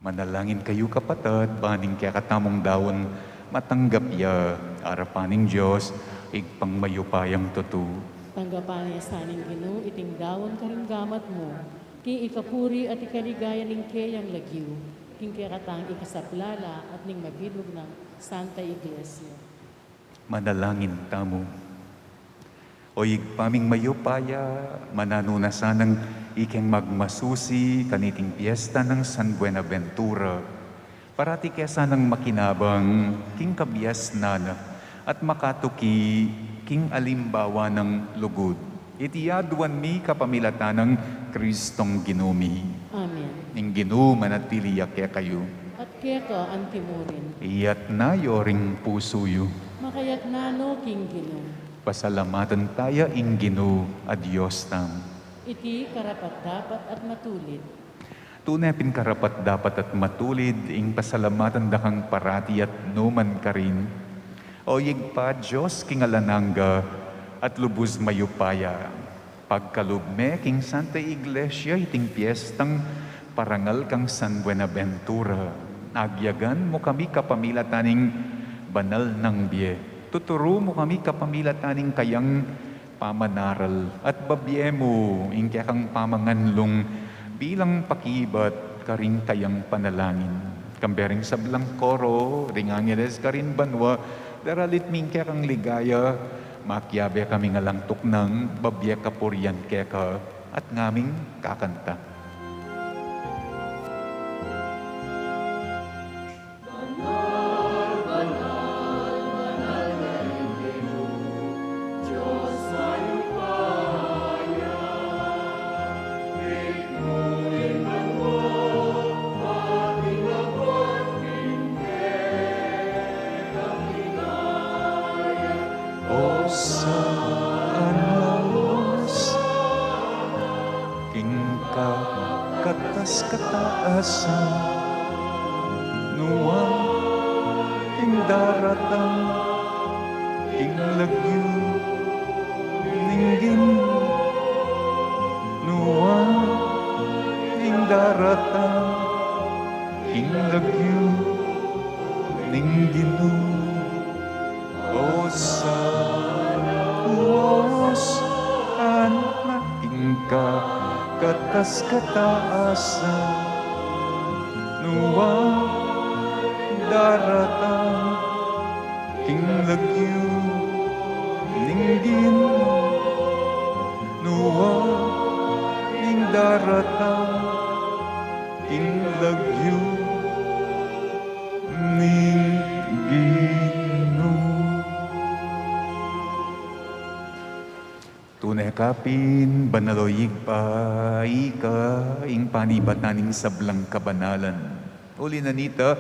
Manalangin kayu, kapatad, ban ing kekatamung daun matanggap ya arapan ning Dios, Ibpang mayupayang tutu. Tanggapan na sa ning Ginu iting daun karing gamat mu, king ikapuri at ikaligaya ning keyang lagyu, king kekatang ikasaplala at ning mabilug nang Santa Iglesia. Manalangin tamu. O Ibpa ming mayupaya, mananu na sanang ikeng magmasusi kaniting piesta nang San Buenaventura. Parati ke sanang makinabang king kabiasnan na at makatuki king alimbawa nang lugud. Iti aduan mi kapamilatan nang Kristong Ginu mi. Amen. Ing Ginu manatili ya kekayu. At keka antimurin. Iyatas yu ring pusu yu. Makayatas no king Ginu. Pasalamatan taya ing Ginu a Dios tamu. Iti karapat-dapat at matulid. Tune pin karapat-dapat at matulid ing pasalamatan da kang parati at nukarin man, O Ibpa, Dios king alang angga at lubus mayupaya. Pagkalub me king Santa Iglesia iting piestang parangal kang San Buenaventura. Agyagan mu kami kapamilatan ning banal nang bie. Tuturu mu kami kapamilatan ning kayang pamanaral at babie mu ing kekang pamanganlung bilang pakibat karing kayang panalangin. Kambe ring sablang koro ring angeles karin banua, daralit mi ing kekang ligaya, makiabe kami ngan alang tuknang babie kapurian keka at ngaming kakanta. Osana, Osana, king kakatas-kataasan, nuan ing daratang king lagyu ning Ginu, nuan ing daratang king lagyu ning Ginu. Osana, Osana, king kakatas-kataasan, nuan ing daratang king lagyu ning Ginu, nuan ing daratang king lagyu ning Ginu. Tune ka pin banal, o Ibpa, ika ing panibatan ning sablang kabanalan. Uli na nita,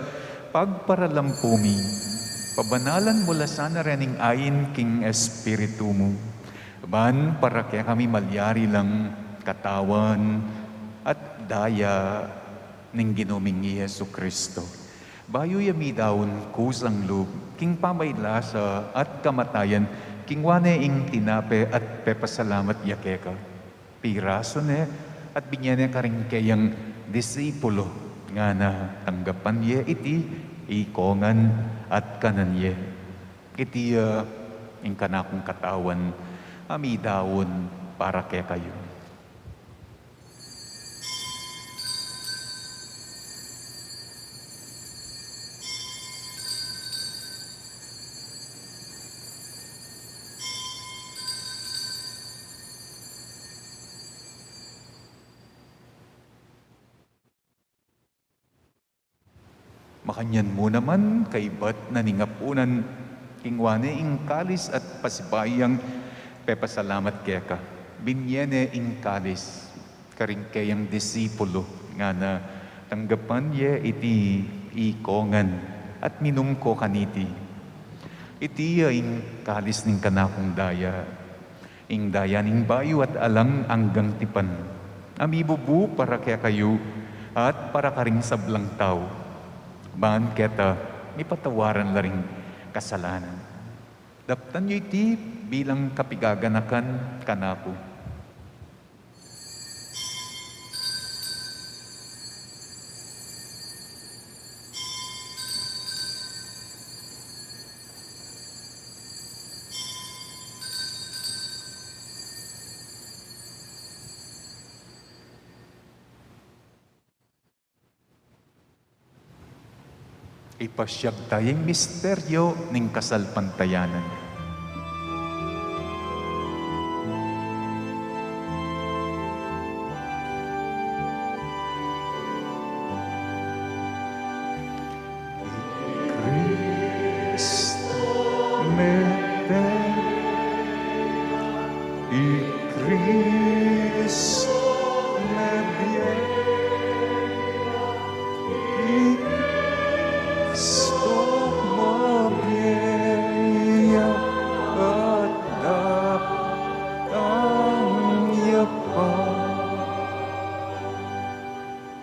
pagparalampu mi, pabanalan mu la sana ring ain king Espiritu mu, ban para kekami malyari lang katawan at daya ning Ginu ming i Jesucristo. Bayu ya midaun kusang lub king pamaylasa at kamatayan, kinua ne ing tinape at pepasalamat ya keka, pirasu ne at binie ne karing keyang disipulu, ngana, tanggapan ye iti, ikongan at kanan ye. Iti ya ing kanakung katawan a midaun para kekayu. Makanyan mu naman, kaybat na ning apunan, kinua ne ing kalis at pasibayu yang pepasalamat keka. Binie ne ing kalis karing keyang disipulu, ngana, tanggapan ye iti, ikongan at minum ko kaniti. Iti ya ing kalis ning kanakung daya, ing daya ning bayu at alang anggang tipan, a mibubu para kekayu at para karing sablang tau, ban keta mipatawaran la ring kasalanan. Daptan yu iti bilang kapigaganakan kanaku. Ipasyag taya ing misteryo ning kasalpantayanan. I Kristo mete, i Kristo mebie, i Kristo mabie ya at datang ya pa.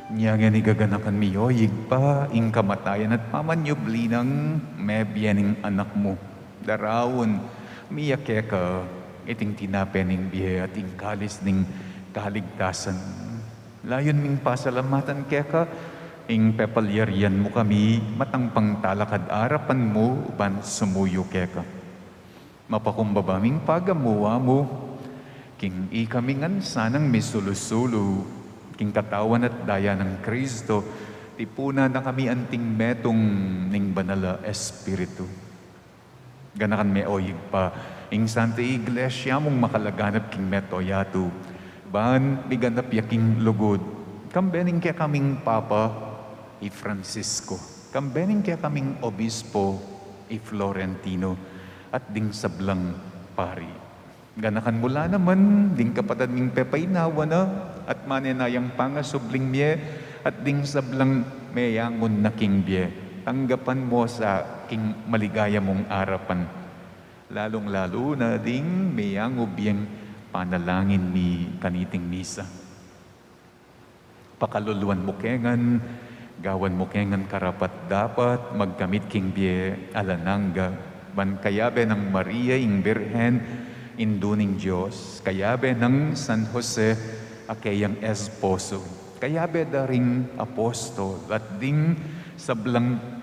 Nya ngeni gaganakan mi, o Ibpa, ing kamatayan at pamanyubli nang mebie ning Anak mu. Daraun mi ya keka iting tinape ning bie at ing kalis ning kaligtasan. Layun ming pasalamatan keka ing pepalyarian mu kami matang pangtalakad arapan mu ban sumuyu keka. Mapakumbaba ming pagamu-amu king ikami ngan sanang misulu-sulu king katawan at daya nang Kristo, tipunan na kami anting metung ning Banal a Espiritu. Ganakan me, o Ibpa, ing Santa Iglesia mung makalaganap king mabilug a yatu, ban miganap ya king lugud, kambe ning kekaming Papa, i Francisco, kambe ning kekaming Obispo, i Florentino, at ding sablang pari. Ganakan mu la naman ding kapatad ming pepainawa na at manenayang pangasubling mie, at ding sablang meyangun na king bie. Tanggapan mu sa king maligaya mung arapan, lalung-lalu na ding meyangu bieng panalangin mi kaniting misa. Pakaluluan mu ke ngan, gawan mu ke ngan karapat-dapat magkamit king bie alang angga, ban kayabe nang Maria ing Birhen, Indu ning Dios, kayabe nang San Jose a keyang esposo, kayabe da ring apostol at ding sablang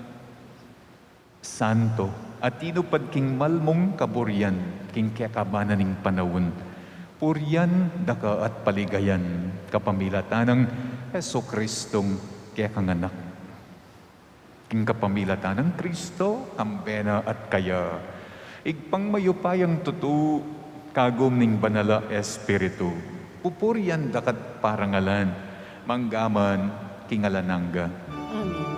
santo a tinupad king mal mung kaburian king kekaban na ning panaun, purian da ka at paligayan kapamilatan nang Jesucristong kekang Anak. King kapamilatan nang Kristo, kambe na at kaya, Ibpang mayupayang tutu, kagum ning Banal a Espiritu, pupurian da ka't parangalan, mangga man king alang angga. Amen.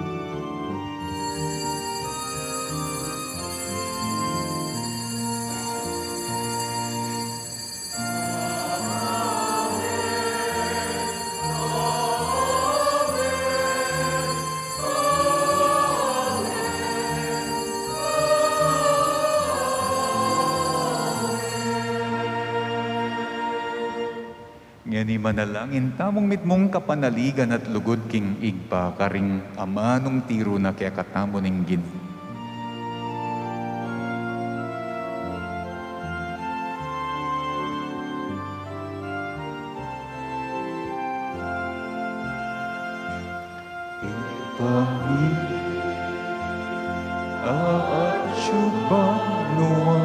Ngeni manalangin tamung mitmung kapanaligan at lugud king Ibpa, karing amanung tiru na kekatamu ning Ginu. Ibpa mi, a atsu ka banua,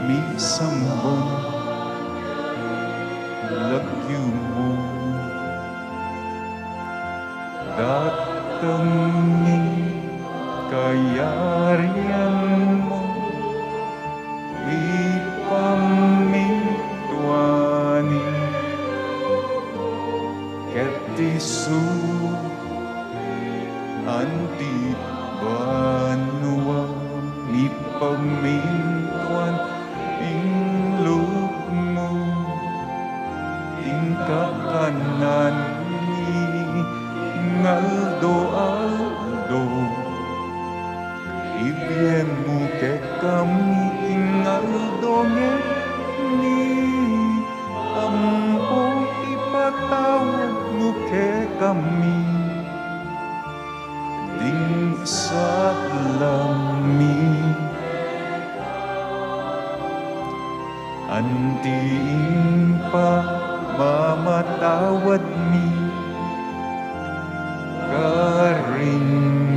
misamban ya ing lagyu mu, datang ing kayarian mu, ipamintuan ing keti sulip anti banua, ipamintuan ing lub mu king kakanan mi king aldo-aldo. Ibie mu kekami king aldo ngeni, ampon ipatawad mu kekami ding sala mi, anti ing pamamatawad mi karing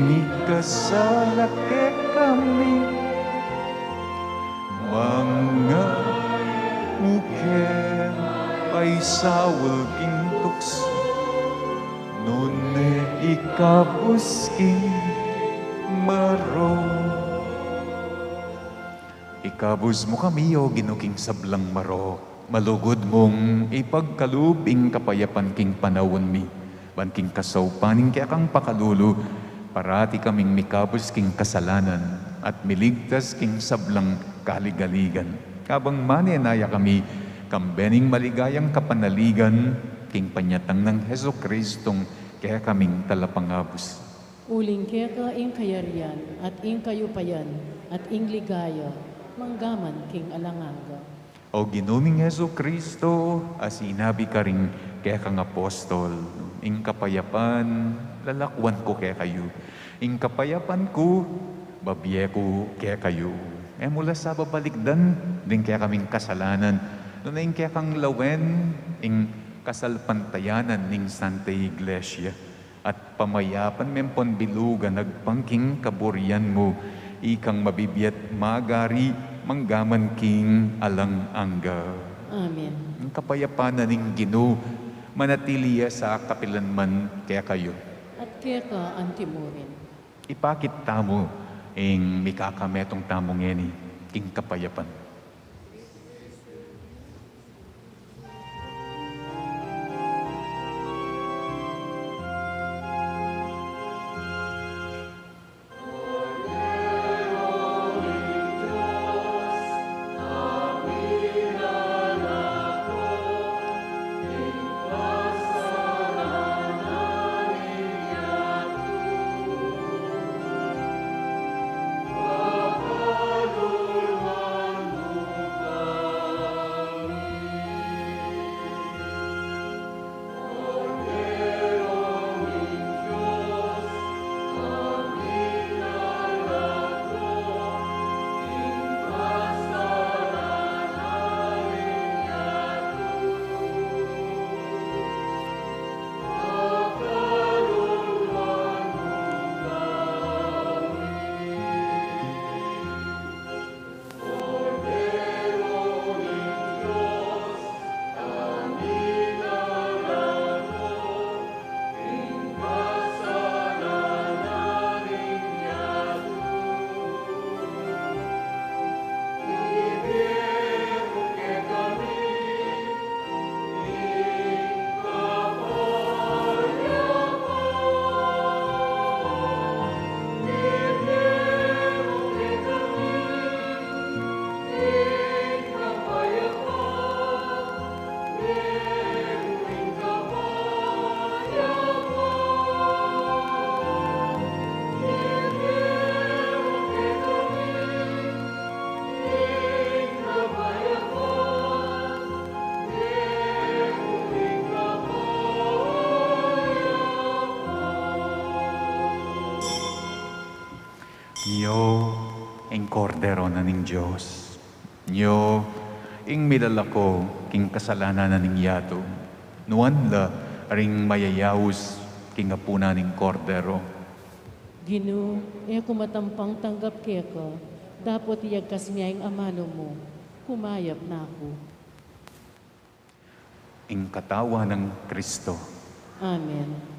mikasala kekami. Manga e mu ke paisaul king tuksu, nune ikabus king Marok. Ikabus mu kami, O Ginu, king sablang marok. Malugud mung ipagkalub ing kapayapan king panaun mi, ban king kasaupan ning kekang pakalulu, parati kaming mikabus king kasalanan at miligtas king sablang kaligaligan. Kabang manenaya kami, kambe ning maligayang kapanaligan, king panyatang nang Jesucristong kekaming Talapangabus. Uling keka ing kayarian, at ing kayupayan, at ing ligaya, manggaman king alang angga. O Ginu ming Jesucristo, a sinabi karing kekang apostol, ing kapayapan lalakwan ku kekayu, ing kapayapan ku babie ku kekayu. E mu la sa babalikdan ding kekaming kasalanan, nune ing kekang lawen ing kasalpantayanan ning Santa Iglesia. At pamayapan me pon bilugan agpang king kaburian mu, ikang mabibie at magari manggaman king alang angga. Amen. Ing kapayapan na ning Ginu manatili ya sa kapilan man kekayu. At keka anti mu rin. Ipakit tamu ing mikakametung tamu ngeni king kapayapan. Nyo ing Kordero na ning Dios. Nyo ing milalako king kasalanan na ning yatu. Nuan la ring mayayaus king apunan ning Kordero. Ginu, e ku matampang tanggap keka, dapot iyagkas me ing amanu mu, kumayap na ku. Ing katawan nang Kristo. Amen.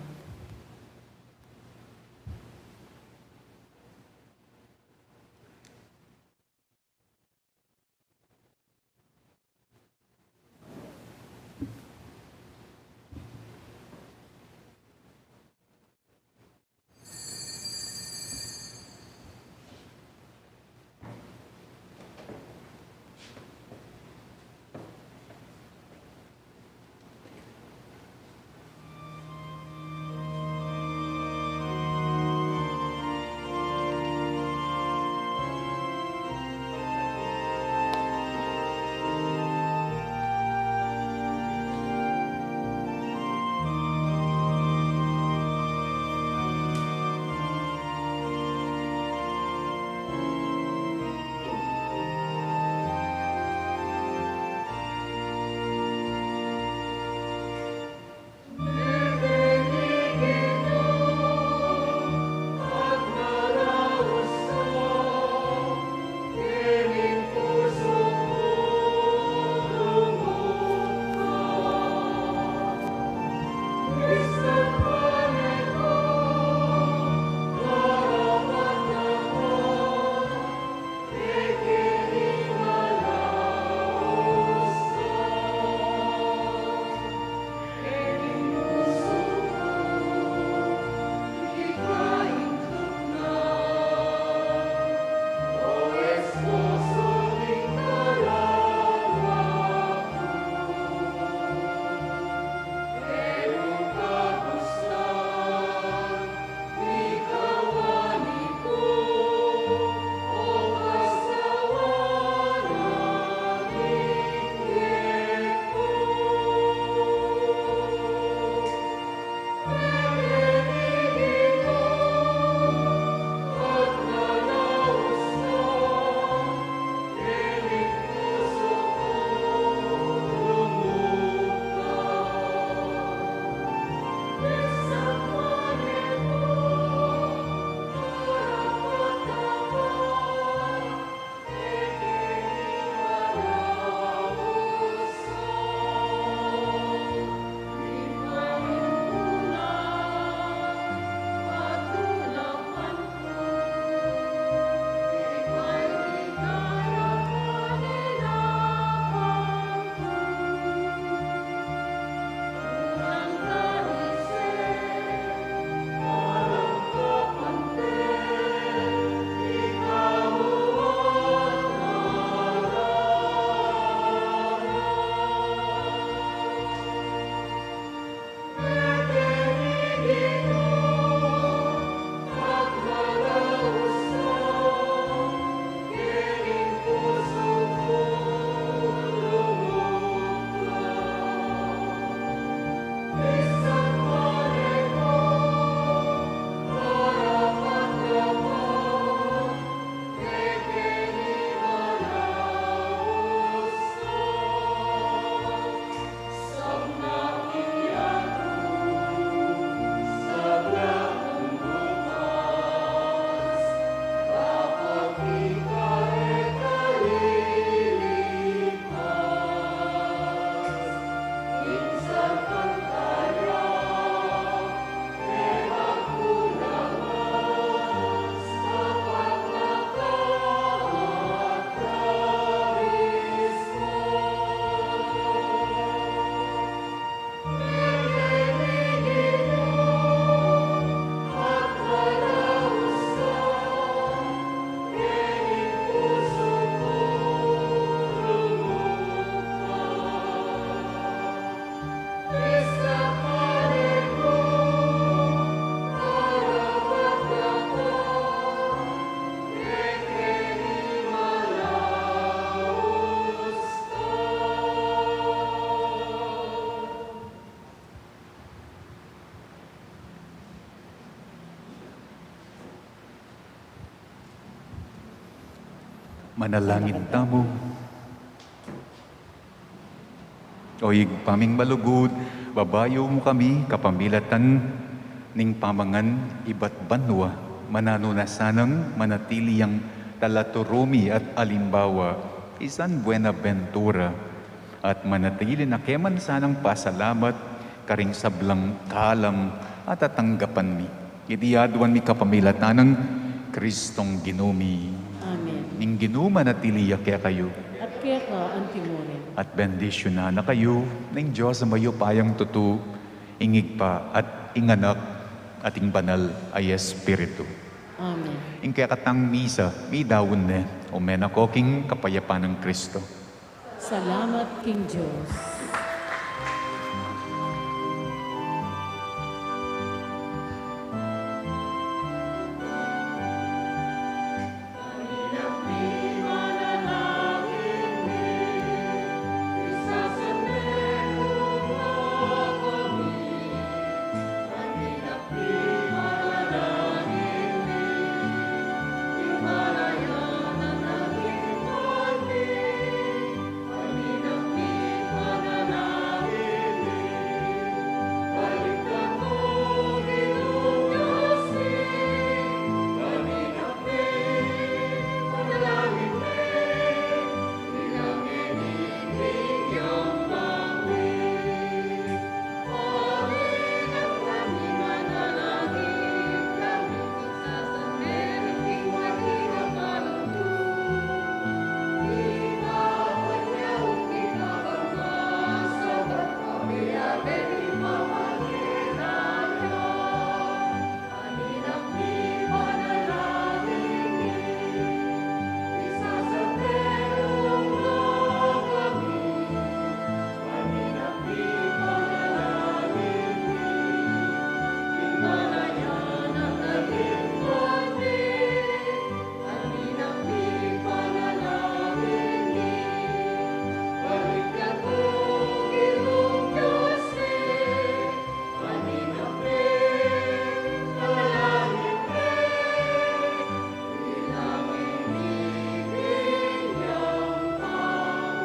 Manalangin tamu. O Ibpa ming malugud, babayu mu kami kapamilatan ning pamangan ibat banua, mananu na sanang manatili yang talaturu mi at alimbawa, isan buenaventura, at manatili na keman sanang pasalamat karing sablang kalam a tatanggapan mi. Iti aduan mi kapamilatan nang Kristong Ginu mi. Amen. Ing Ginu manatili ya kekayu. At keka antimurin. At bendisyunan na kayu ning Dios a mayupayang tutu, ing Ibpa at ing Anak at ing Banal a Espiritu. Amen. Ing kekatang misa midaun ne. Ume na ko king kapayapan nang Kristo. Salamat king Dios.